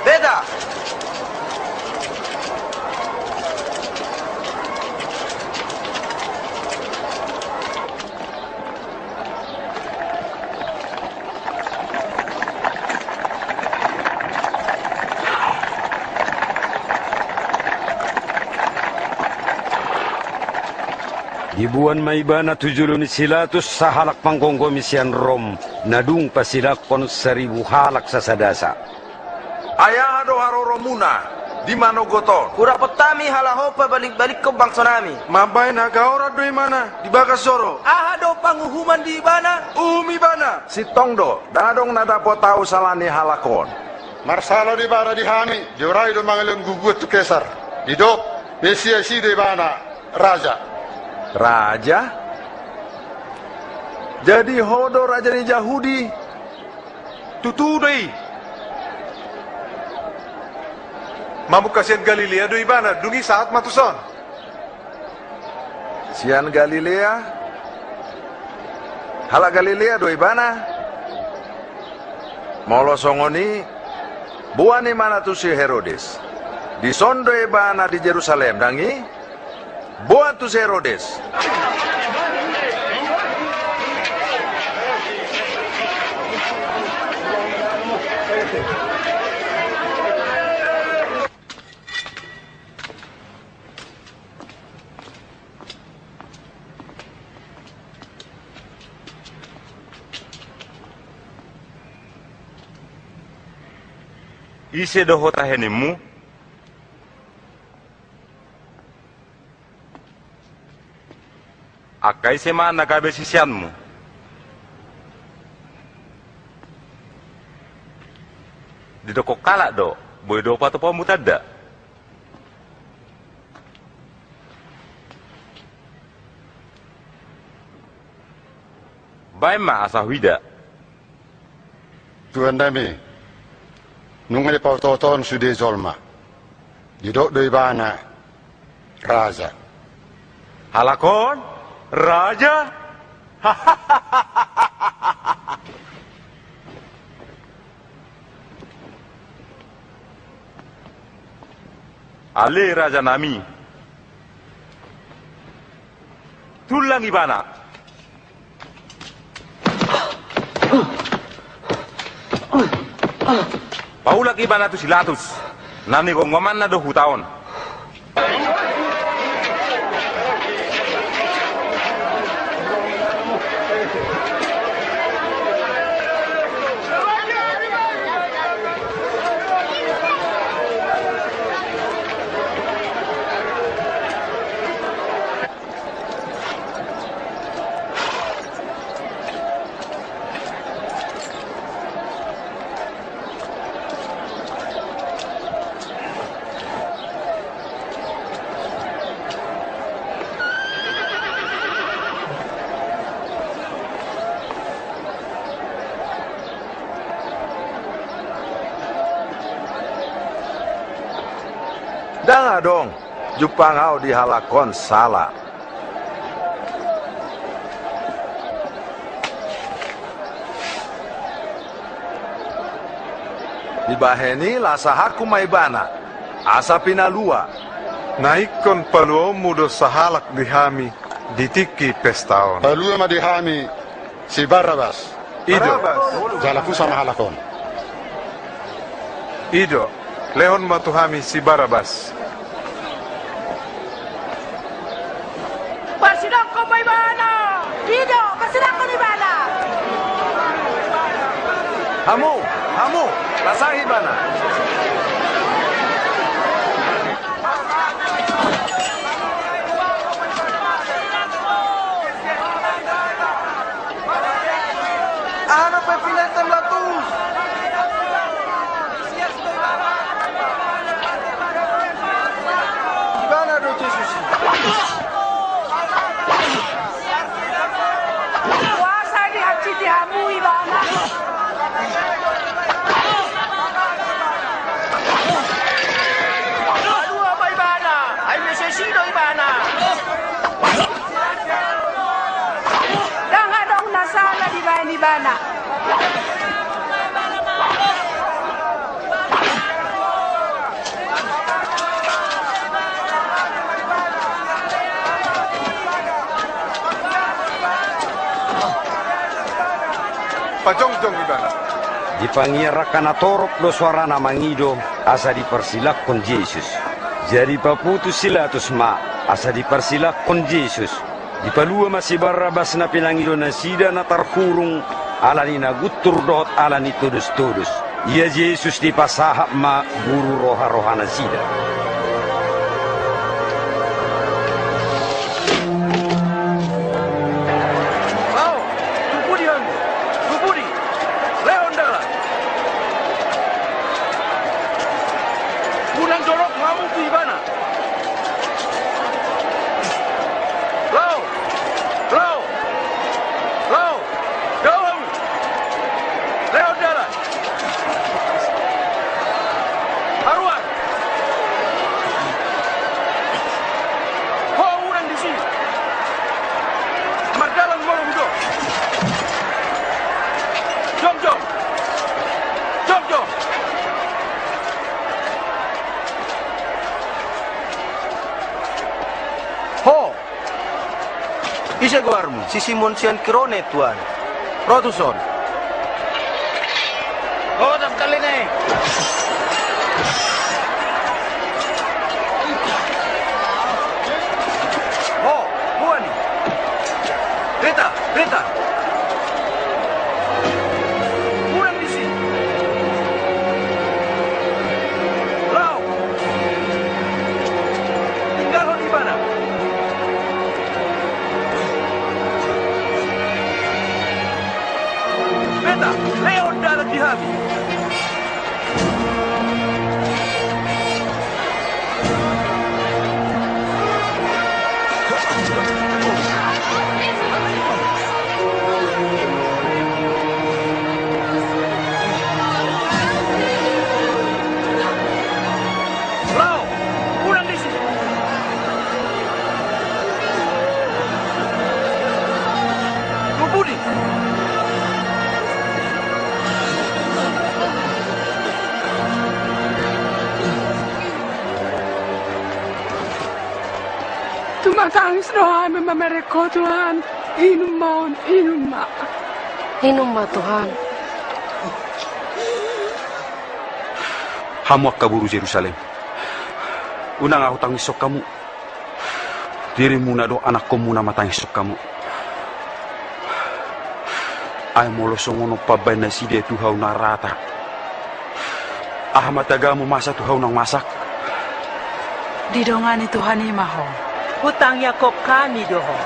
Beda. Diboan ma ibana tu jolo ni si Pilatus sahalak panggomgomi sian Rom, na dung pasilangkon saribu halak sasadasa. Ai aha do haroromuna di manogot on? Hurapot hami halak on pabalik-balikkon bangsonami. Mambahen hagaoran do ibana di bagas joro. Aha do panguhuman di ibana? Uhum ibana. Sintong do, ndang adong na dapot ahu sala ni halak on. Marsala do ibana di hami, diorai do mangalehon guguan tu Kesar. Didok, Mesias i do ibana, raja. Raja? Jadi ho do raja ni Jahudi? Tutu do i. Mamungka sian Galilea do ibana, dung i sahat ma tuson. Sian Galilea? Halak Galilea do ibana? Molo songon i, boan ibana tu si Herodes. Dison do ibana di Jerusalem, ndang i? Boan tu si Herodes. Ise do ho tahenonmu? Angka ise ma na gabe siseanmu? Didokkon halak do, boi do patupaonmu tanda. Baen ma asa huida. Tuhannami, nunga dipaotoothon sude jolma. Didok do ibana raja. Halak on raja? Ale rajanami. Tullang ibana. Paulak ibana tu si Latus. Na nigomgomanna do huta on. Ndang adong jumpang ahu di halak on sala. Dibahen i laos sahathu ma ibana, asa pinalua. Na ingkon paluaonmu do sahalak di hami di tingki pesta on. Palua ma di hami si Barabas. I do. Jala husa ma halak on. I do. Lehon ma tu hami si Barabas. Parsidanghon ma ibana! I do, parsidanghon ibana! Hamu, hamu, lasahi ibana! Aha do pe pinantan Latus? Ibana do Jesus i. Kuasa dihansiti hamu ibana. Palua ma ibana, ai Mesias i do ibana. Ndang adong na sala dibahen ibana. Pajongjong ibana. Dipangiar angka natorop do soarana mangido asa diparsilanghon Jesus. Jadi paputus si Latus ma asa diparsilanghon Jesus. Dipalua ma si Barabas na pinangido nasida na tarhurung ala ni na guntur dohot ala ni todostodos. Ia Jesus dipasahat ma guru roharoha nasida. Laho, tubu di hamu, tubu di, lehon dalan. Unang jorok hamu tu ibana. Laho! Laho! Laho! Dao hamu! Lehon dalan! Haruar! Ise goarmu? Si Simon sian Kirene, Tuan. Ro tuson. Ho, tangkali na i. Ho, boan i. Beta, beta. Unang disi. Laho. Tinggalhon ibana. Beta, lehon dalan di hami. Laho, unang disi. Tubu di. Tumatangis do hami mamereng Ho, Tuhan. Inum ma on, inum ma. Inum ma, Tuhan. Hamu angka boru Jerusalem, unang ahu tangishon hamu. Dirimuna dohot anakkonmuna ma tangishon hamu. Ai molo songon on pambahen nasida tu hau na rata, aha ma tagamu masa tu hau na masak? Didongani Tuhan i ma ho. Hutangiangkon hami do ho.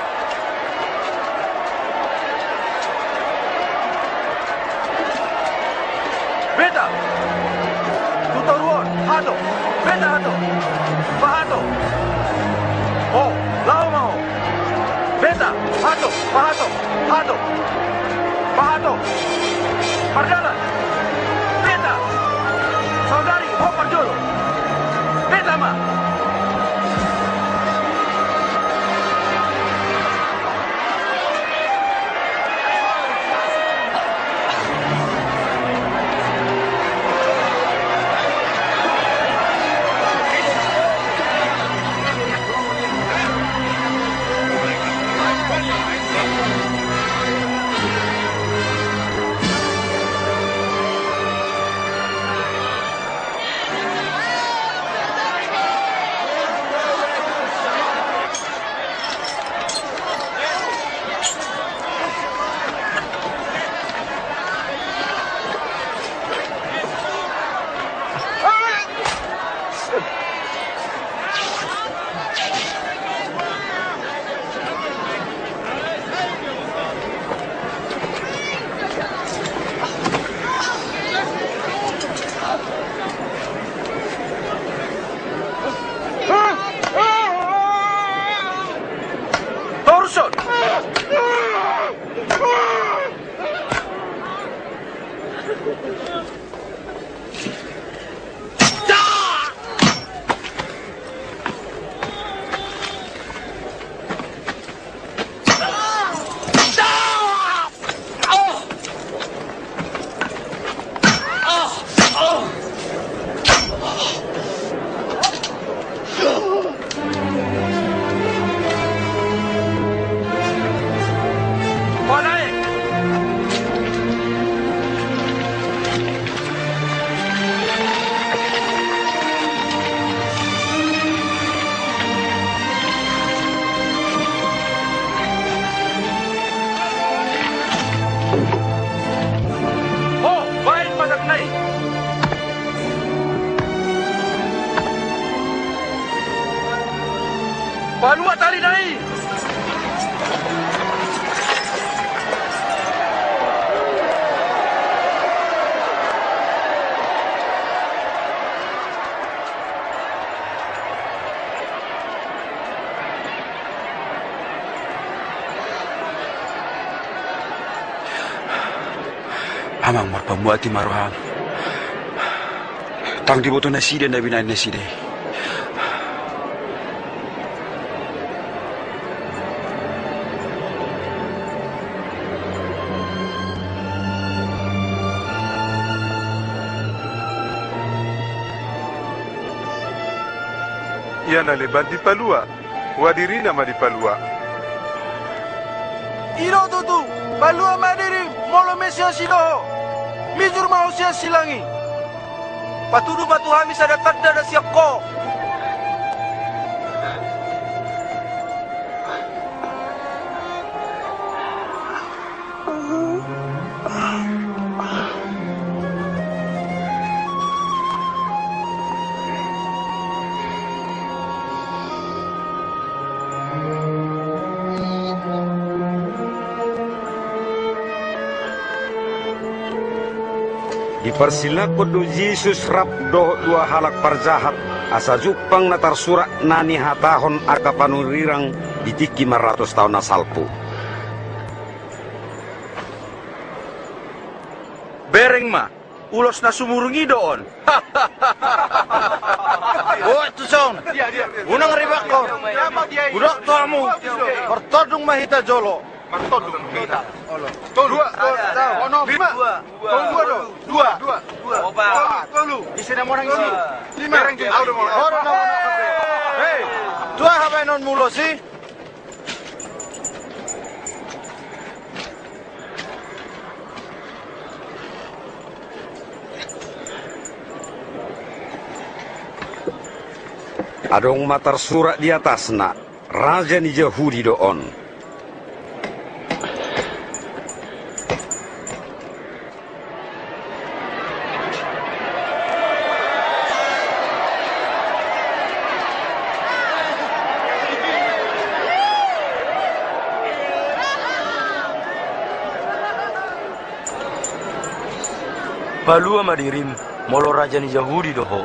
Beta! Tu toru on, hato! Beta, hato! Pahato! Ho, laho ma ho! Beta! Hato! Pahato! Hato! Pahato! Mardalan! Beta! Saudari, ho parjolo! Beta ma! Torson! Ho, baen pasak na i! Palua tali na i! Amang, marpamuati ma roham. Ndang diboto nasida na binahen nasida i. Ia na leban dipalua, ua dirina ma dipalua. I do tutu, palua ma dirim, molo Mesias i do ho. Mijur ma ho sian silang i. Patudu ma tu hami sada tanda na sian ho. Diparsilangkon do Jesus rap dohot dua halak parjahat, asa jumpang na tarsurat na nihatahon angka panurirang di tingki maratus taon na salpu. Bereng ma, ulos na sumurung i do on. Oe, tuson. Unang ribakkon. Hudok tu hamu. Martondung ma hita jolo. Martondung hita. Tolu. Dua. Onom. Lima. Dua. Dua do. Dua. Dua. Opat. Tolu. Ise na monang isi? Lima. Bereng tu. Au do monang. Au do monang. Hei. Tu aha baenonmu ulos i? Adong ma tarsurat di atasna, Raja ni Jahudi do on. Palua ma dirim, molo Raja ni Jahudi do ho.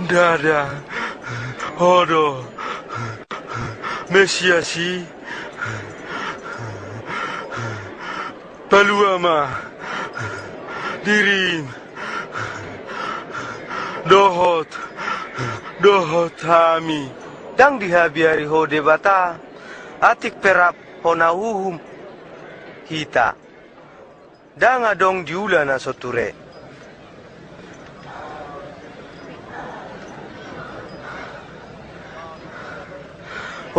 Ndada ho do Mesias i? Palua ma dirim dohot, dohot hami. Ndang dihabiari ho Debata, atik pe rap ho na huhum hita. Ndang adong diula na so ture.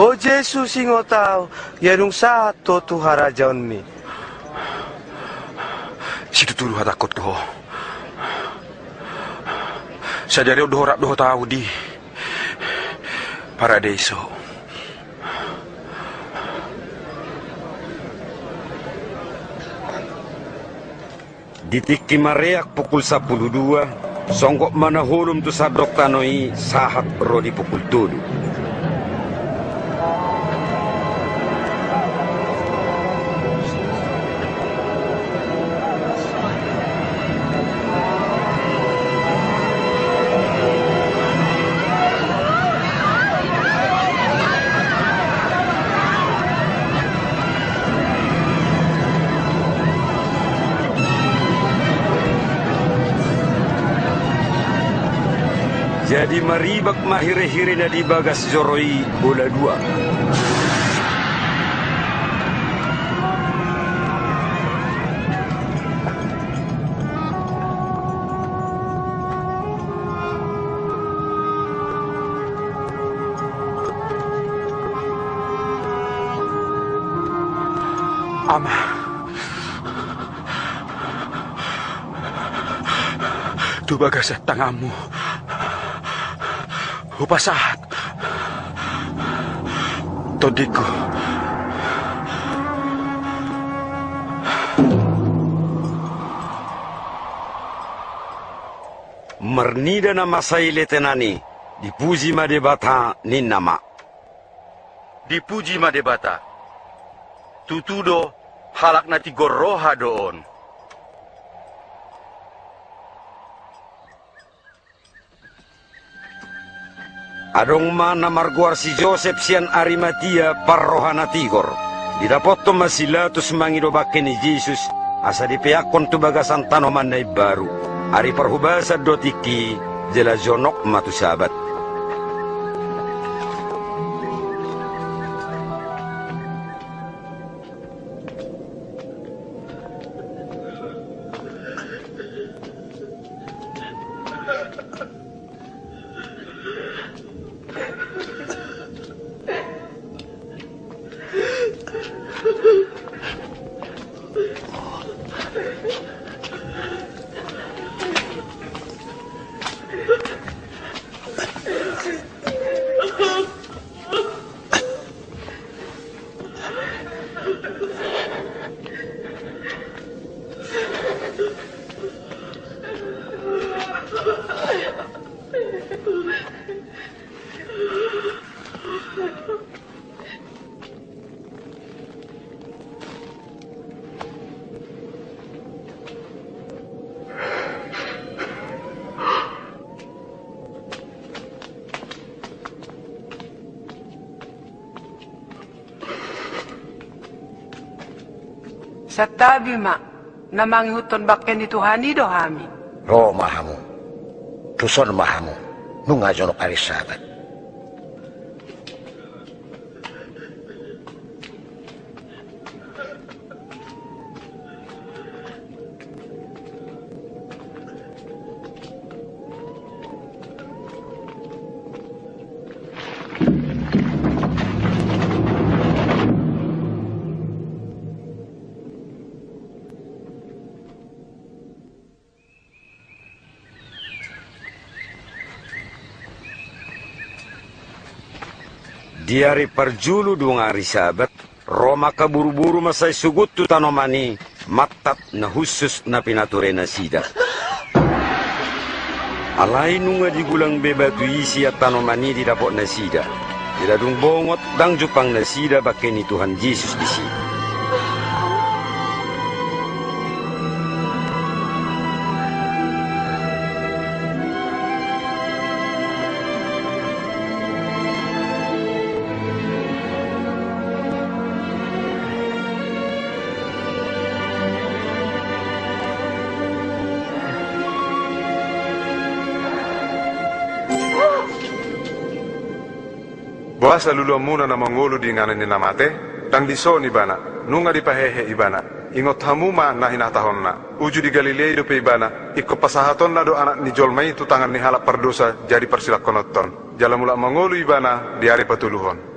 O Jesus, ingot ahu, ia dung sahat ho tu harajaonmi. Situtu do hatangkon tu ho. Sadari on do ho rap dohot ahu di Paradiso. Di tingki mareak pukul sampulu dua, songgop ma na holom tu sandok tano i sahat ro di pukul tolu. Jadi maribak ma hirehire na di bagas joro i bola dua. Ama, tu bagasan tanganmu hupasahat tondingku. Marnida na masa i letenan i, dipuji ma Debata, ninna ma: Dipuji ma Debata. Tutu do, halak na tigor roha do on. Adong ma na margoar si Josep sian Arimatia, parroha na tigor. Didapothon ma si Pilatus mangido bangke ni Jesus, asa dipeakkon tu bagasan tanoman na imbaru. Ari parhubasan do tingki, jala jonok ma tu Sabat. Santabi ma, na mangihuthon bangke ni Tuhan i do hami. Ro ma hamu. Tuson ma hamu. Nunga jonok ari Sabat. Di ari parjulu dung ari Sabat, ro ma angka boruboru mansai sogot tu tanoman i, mantat na hushus na pinature nasida. Alai nunga digulang be batu i sian tanoman i didapot nasida. Jala dung bongot, ndang jumpang nasida bangke ni Tuhan Jesus disi. Boasa luluanmuna na mangolu di inganan ni na mate? Ndang dison ibana, nunga dipahehe ibana. Ingot hamu ma na hinatahonna. Uju di Galilea i dope ibana, ingkon pasahatonna do Anak ni jolma i tu tangan ni halak pardosa jadi parsilangkononhon. Jala mulak mangolu ibana di ari patoluhon.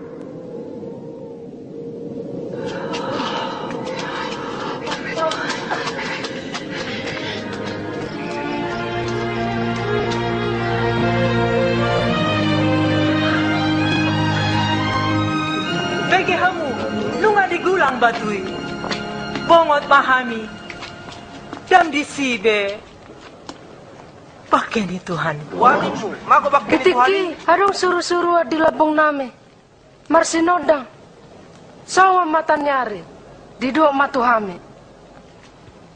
Bege hamu, nunga digulang batu i. Bongot ma hami. Ndang disi be bangke ni Tuhan i. Di tingki i adong surusuruan di lambungnami. Marsinondang songon mata ni ari, didok ma tu hami: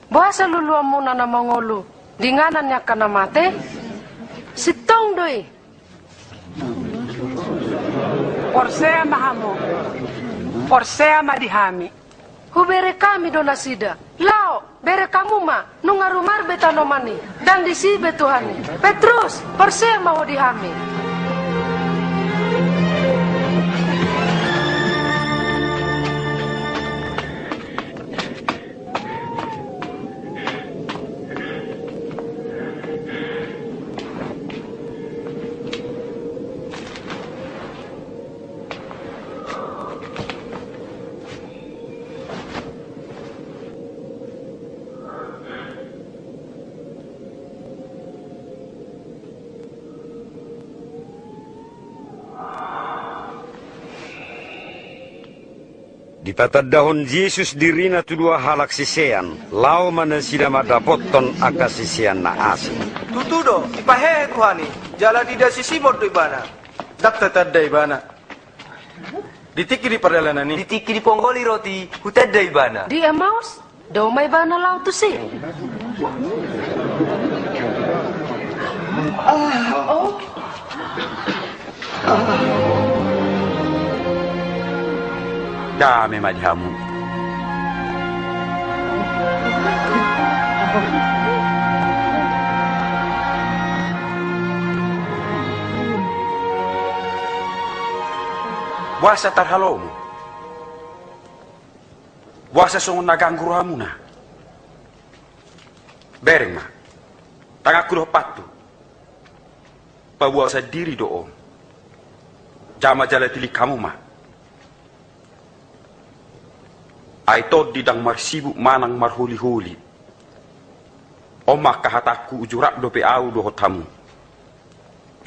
Boasa luluanmuna na mangolu di inganan ni angka na mate? Sintong do i. Porsea ma hamu. Porsea ma di hami. Hubereng hami do nasida. Laho, bereng hamu ma, nunga rumar be tanoman i, ndang disi be Tuhan i. Petrus, porsea ma ho di hami. Dipatandahon Jesus dirina tu dua halak sisean, laho ma nasida mandapothon angka sisean na asing. Tutu do, dipahehe Tuhan i, jala diida si Simon do ibana. Ndang tatanda ibana. Di tingki di pardalanan i. Di tingki diponggoli roti, hutanda ibana. Di Emaus, dao ma ibana laho tusi. Dame ma di hamu. Boasa tarhalomo? Boasa songon na ganggu rohamuna? Bereng ma, tanganku dohot pathu. Paboa sandiri do on. Jama jala tilik hamu ma. Ai tondi ndang marsibuk manang marholiholi. On ma angka hatangku, uju rap dope ahu dohot hamu.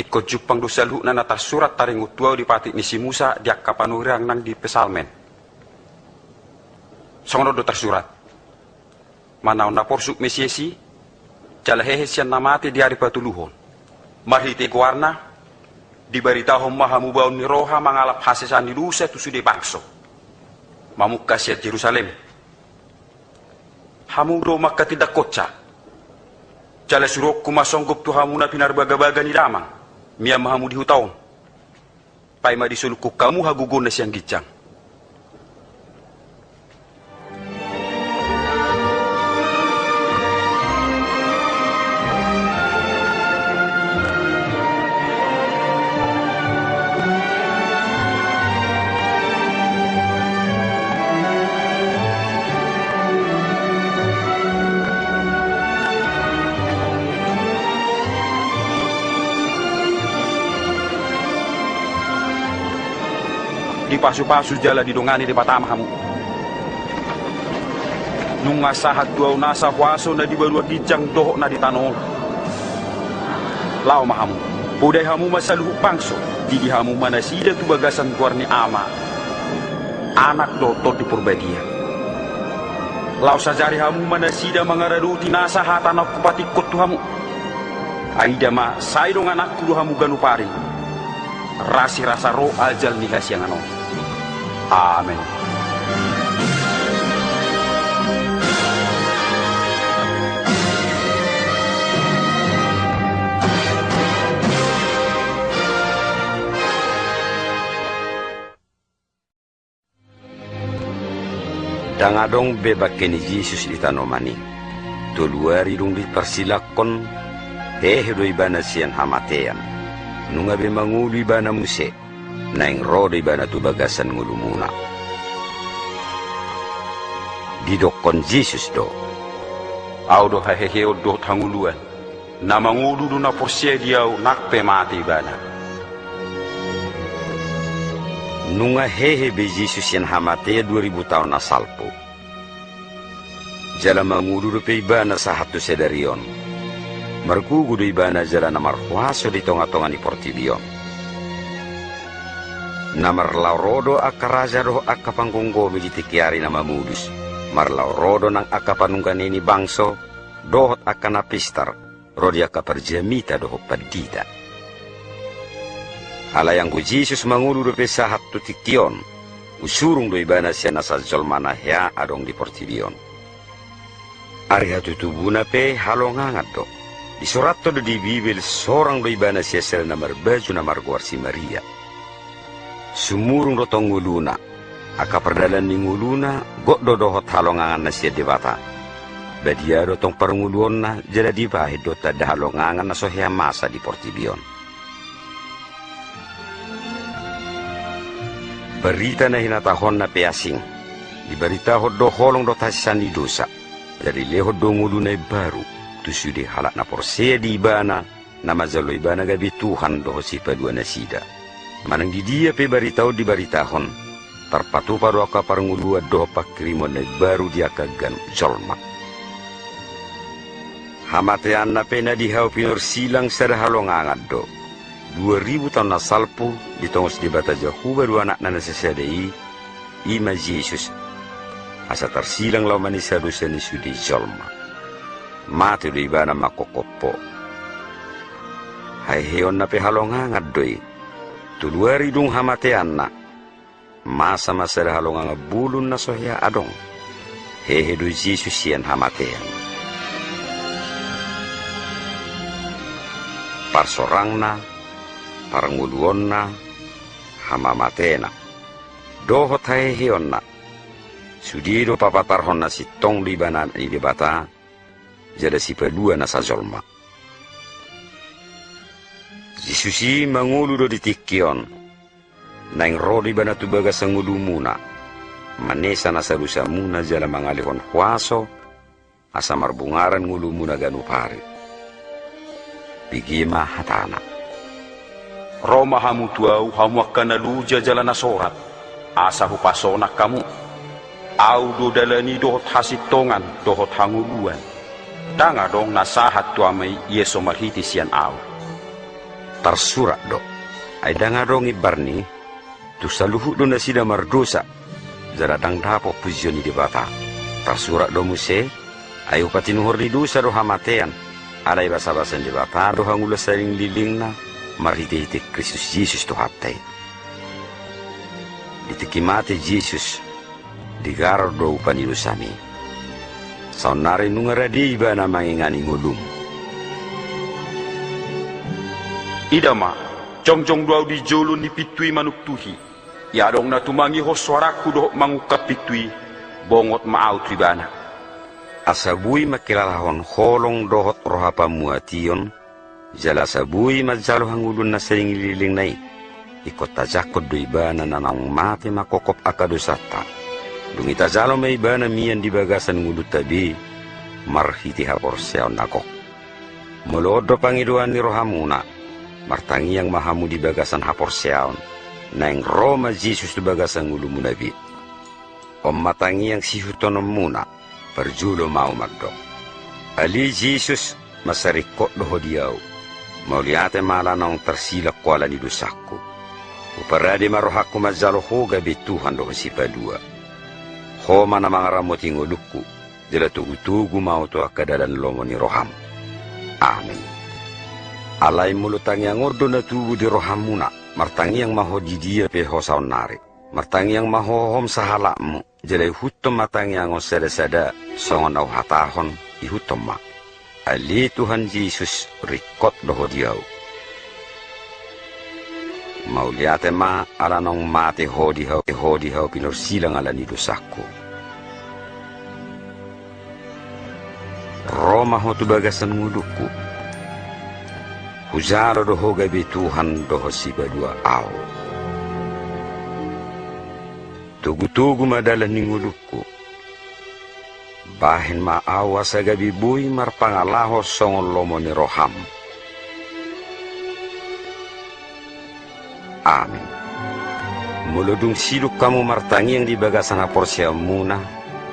Ingkon jumpang do saluhutna na tarsurat taringot tu ahu di patik ni si Musa, di angka panurirang nang di Psalmen. Songon on do tarsurat: Manaon na porsuk Mesias i, jala hehe sian na mate di ari patoluhon. Marhite goarna, dibaritahon ma hamubaon ni roha mangalap hasesaan ni dosa tu sude bangso. Mamungka sian Jerusalem. Hamu do mangkatindangkonsa. Jala suruonku ma songgop tu hamu na pinarbagabaga ni damang, mian ma hamu di huta on. Paima disolukhon hamu hagogoonna sian ginjang. Dipasupasu jala didongani Debata ma hamu. Nunga sahat tu ahu nasa huaso na di banua ginjang dohot na di tano on. Laho ma hamu, podai hamu ma saluhut bangso, didi hamu ma nasida tu bagasan goar ni Ama, Anak dohot Tondi Parbadia. Laos ajari hamu ma nasida mangaradoti nasa hata na hupatikkon tu hamu. Ai ida ma, sai dongananku do hamu ganup ari, rasirasa ro ajal ni hasiangan on. Amen. Ndang adong be bangke ni Jesus di tanoman i. Tolu ari dung diparsilangkon, hehe do ibana sian hamatean. Nunga be mangolu ibana muse, naeng ro do ibana tu bagasan ngolumuna. Didokkon Jesus do: Ahu do haheheon dohot hangoluan. Na mangolu do na porsea di ahu, nang pe mate ibana. Nunga hehe be Jesus sian hamatean dua ribu taon na salpu. Jala mangolu dope ibana sahat tu sadari on. Margogo do ibana jala na marhuaso di tongatonga ni portibi on. Na marlaor ro do angka raja dohot angka panggomgomi di tingki ari na mamolus. Marlaor ro do nang angka panungga ni bangso, dohot angka na pistar, ro di angka parjamita dohot pandita. Alai anggo Jesus mangolu dope sahat tu tingki on, usurung do ibana sian nasa jolma na hea adong di portibi on. Ari hatutubuna pe halongangan do. Disurathon do di Bibel, sorang do ibana sian sada na marbaju na margoar si Maria. Sumurung do tong ngoluna. Angka pardalan ni ngoluna, gok do dohot halonganganna sian Debata. Badia do tong parngoluonna, jala dibahen do tanda halongangan na so hea masa di portibi on. Barita na hinatahonna pe asing. Dibaritahon do holong dohot hasesaan ni dosa. Jala dilehon do ngolu na imbaru tu sude halak na porsea di ibana, na manjalo ibana gabe Tuhan dohot sipalua nasida. Manang di dia pe barita on dibaritahon, tarpatupa do angka parngoluan dohot pangkirimon na imbaru di angka ganup jolma. Hamateanna pe na di hau pinorsilang sada halongangan do. Dua ribu taon na salpu, ditongos Debata Jahowa do Anakna na sasada i, i ma Jesus, asa tarsilang laho manesa dosa ni sude jolma. Mate do ibana mangkophop ho. Haheheonna pe halongangan do i. Tolu ari dung hamateanna, masa ma sada halongangan bolon na so hea adong. Hehe do Jesus sian hamatean. Parsorangna, parngoluonna, hamamatena, dohot haheheonna, sude do papatarhon na sintong do ibana Anak ni Debata, jala Sipalua na sajolma. Jesus i mangolu do di tingki on. Naeng ro do ibana tu bagasan ngolumuna, manesa nasa dosamuna jala mangalehon huaso, asa marbungaran ngolumuna ganup ari. Bege ma hatana. Ro ma hamu tu ahu, hamu angka na loja jala na sorat, asa hupasonang hamu. Ahu do dalan i dohot hasintongan dohot hangoluan. Ndang adong na sahat tu Ama i, ia so marhite sian ahu. Tarsurat do, ai ndang adong imbarni, tung saluhut do nasida mardosa, jala ndang dapot pujion ni Debata. Tarsurat do muse, ai upa tinuhor ni dosa do hamatean, alai basabasa ni Debata do hangoluan salelenglelengna, marhitehite Kristus Jesus Tuhanta i. Di tingki mate Jesus, digarar do upa ni dosami. Saonnari nunga rade ibana mangingani ngolum. Ida ma, jongjong do ahu di jolo ni pintu i manuktuhi. Ia adong na tumangihon soarangku dohot mangungkap pintu i, bongot ma ahu tu ibana. Asa boi mangkilalahon holong dohot roha pamuation, jala asa boi manjalo hangoluan na salelenglelengna i. Ingkon tajangkon do ibana na naung mate mangkophop angka dosanta. Dung i tajalo ma ibana mian di bagasan ngolunta be, marhite haporseaon na gok. Molo on do pangidoan ni rohamuna, martangiang ma hamu di bagasan haporseaon, naeng ro ma Jesus tu bagasan ngolumuna be. On ma tangiang sihuthononmuna, parjolo ma ahu mandok. Ale Jesus, mansai ringkot do ho di ahu. Mauliate ma ala naung tarsilang ho ala ni dosangku. Huparade ma rohangku manjalo ho gabe Tuhan dohot Sipalua. Ho ma na mangaramoti ngolungku, jala togutogu ma ahu tu angka dalan lomo ni roham. Amen. Alai molo tangiang on do na tubu di rohamuna, martangiang ma ho di dia pe ho saonnari. Martangiang ma ho hom sahalakmu, jala ihuthon ma tangiang on sadasada, songon na huhatahon, ihuthon ma. Ale Tuhan Jesus, ringkot do ho di ahu. Mauliate ma ala naung mate ho di ahu, ho di ahu pinarsilang ala ni dosangku. Ro ma ho tu bagasan ngolungku. Hujalo do ho gabe Tuhan dohot Sipalua ahu. Togutogu ma dalan ni ngolungku. Bahen ma ahu asa gabe boi marpangalaho songon lomo ni roham. Amen. Molo dung sidung hamu martangiang di bagasan haporseaonmuna,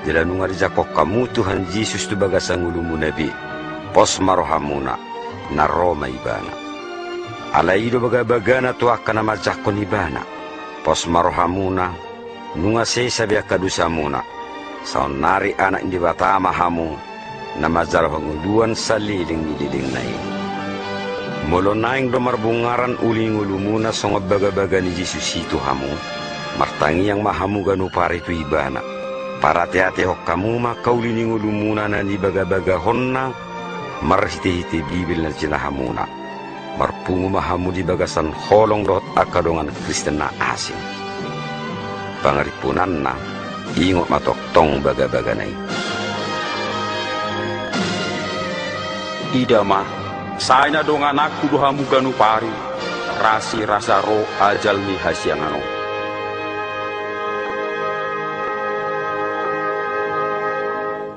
jala nunga dijangkon hamu Tuhan Jesus tu bagasan ngolumuna be, pos ma rohamuna, na ro ma Ibana. Alai i do bagabagana tu angka na manjangkon Ibana. Pos ma rohamuna, nunga sesa be angka dosamuna. Saonnari anak ni Debata ma hamu, na manjalo hangoluan saleleng ni lelengna i. Molo naeng do marbungaran uli ni ngolumuna songon bagabaga ni Jesus i tu hamu, martangiang ma hamu ganup ari tu Ibana. Parateatehon hamu ma angka uli ni ngolumuna na nibagabagahonna marhitehite Bibel na jinahamuna. Marpungu ma hamu di bagasan holong dohot angka dongan Kristen na asing. Pangarimpunanna, ingot ma tongtong bagabagana i. Ida ma, sai na dongananku do hamu ganup ari, rasirasa ro ajal ni hasiangan on.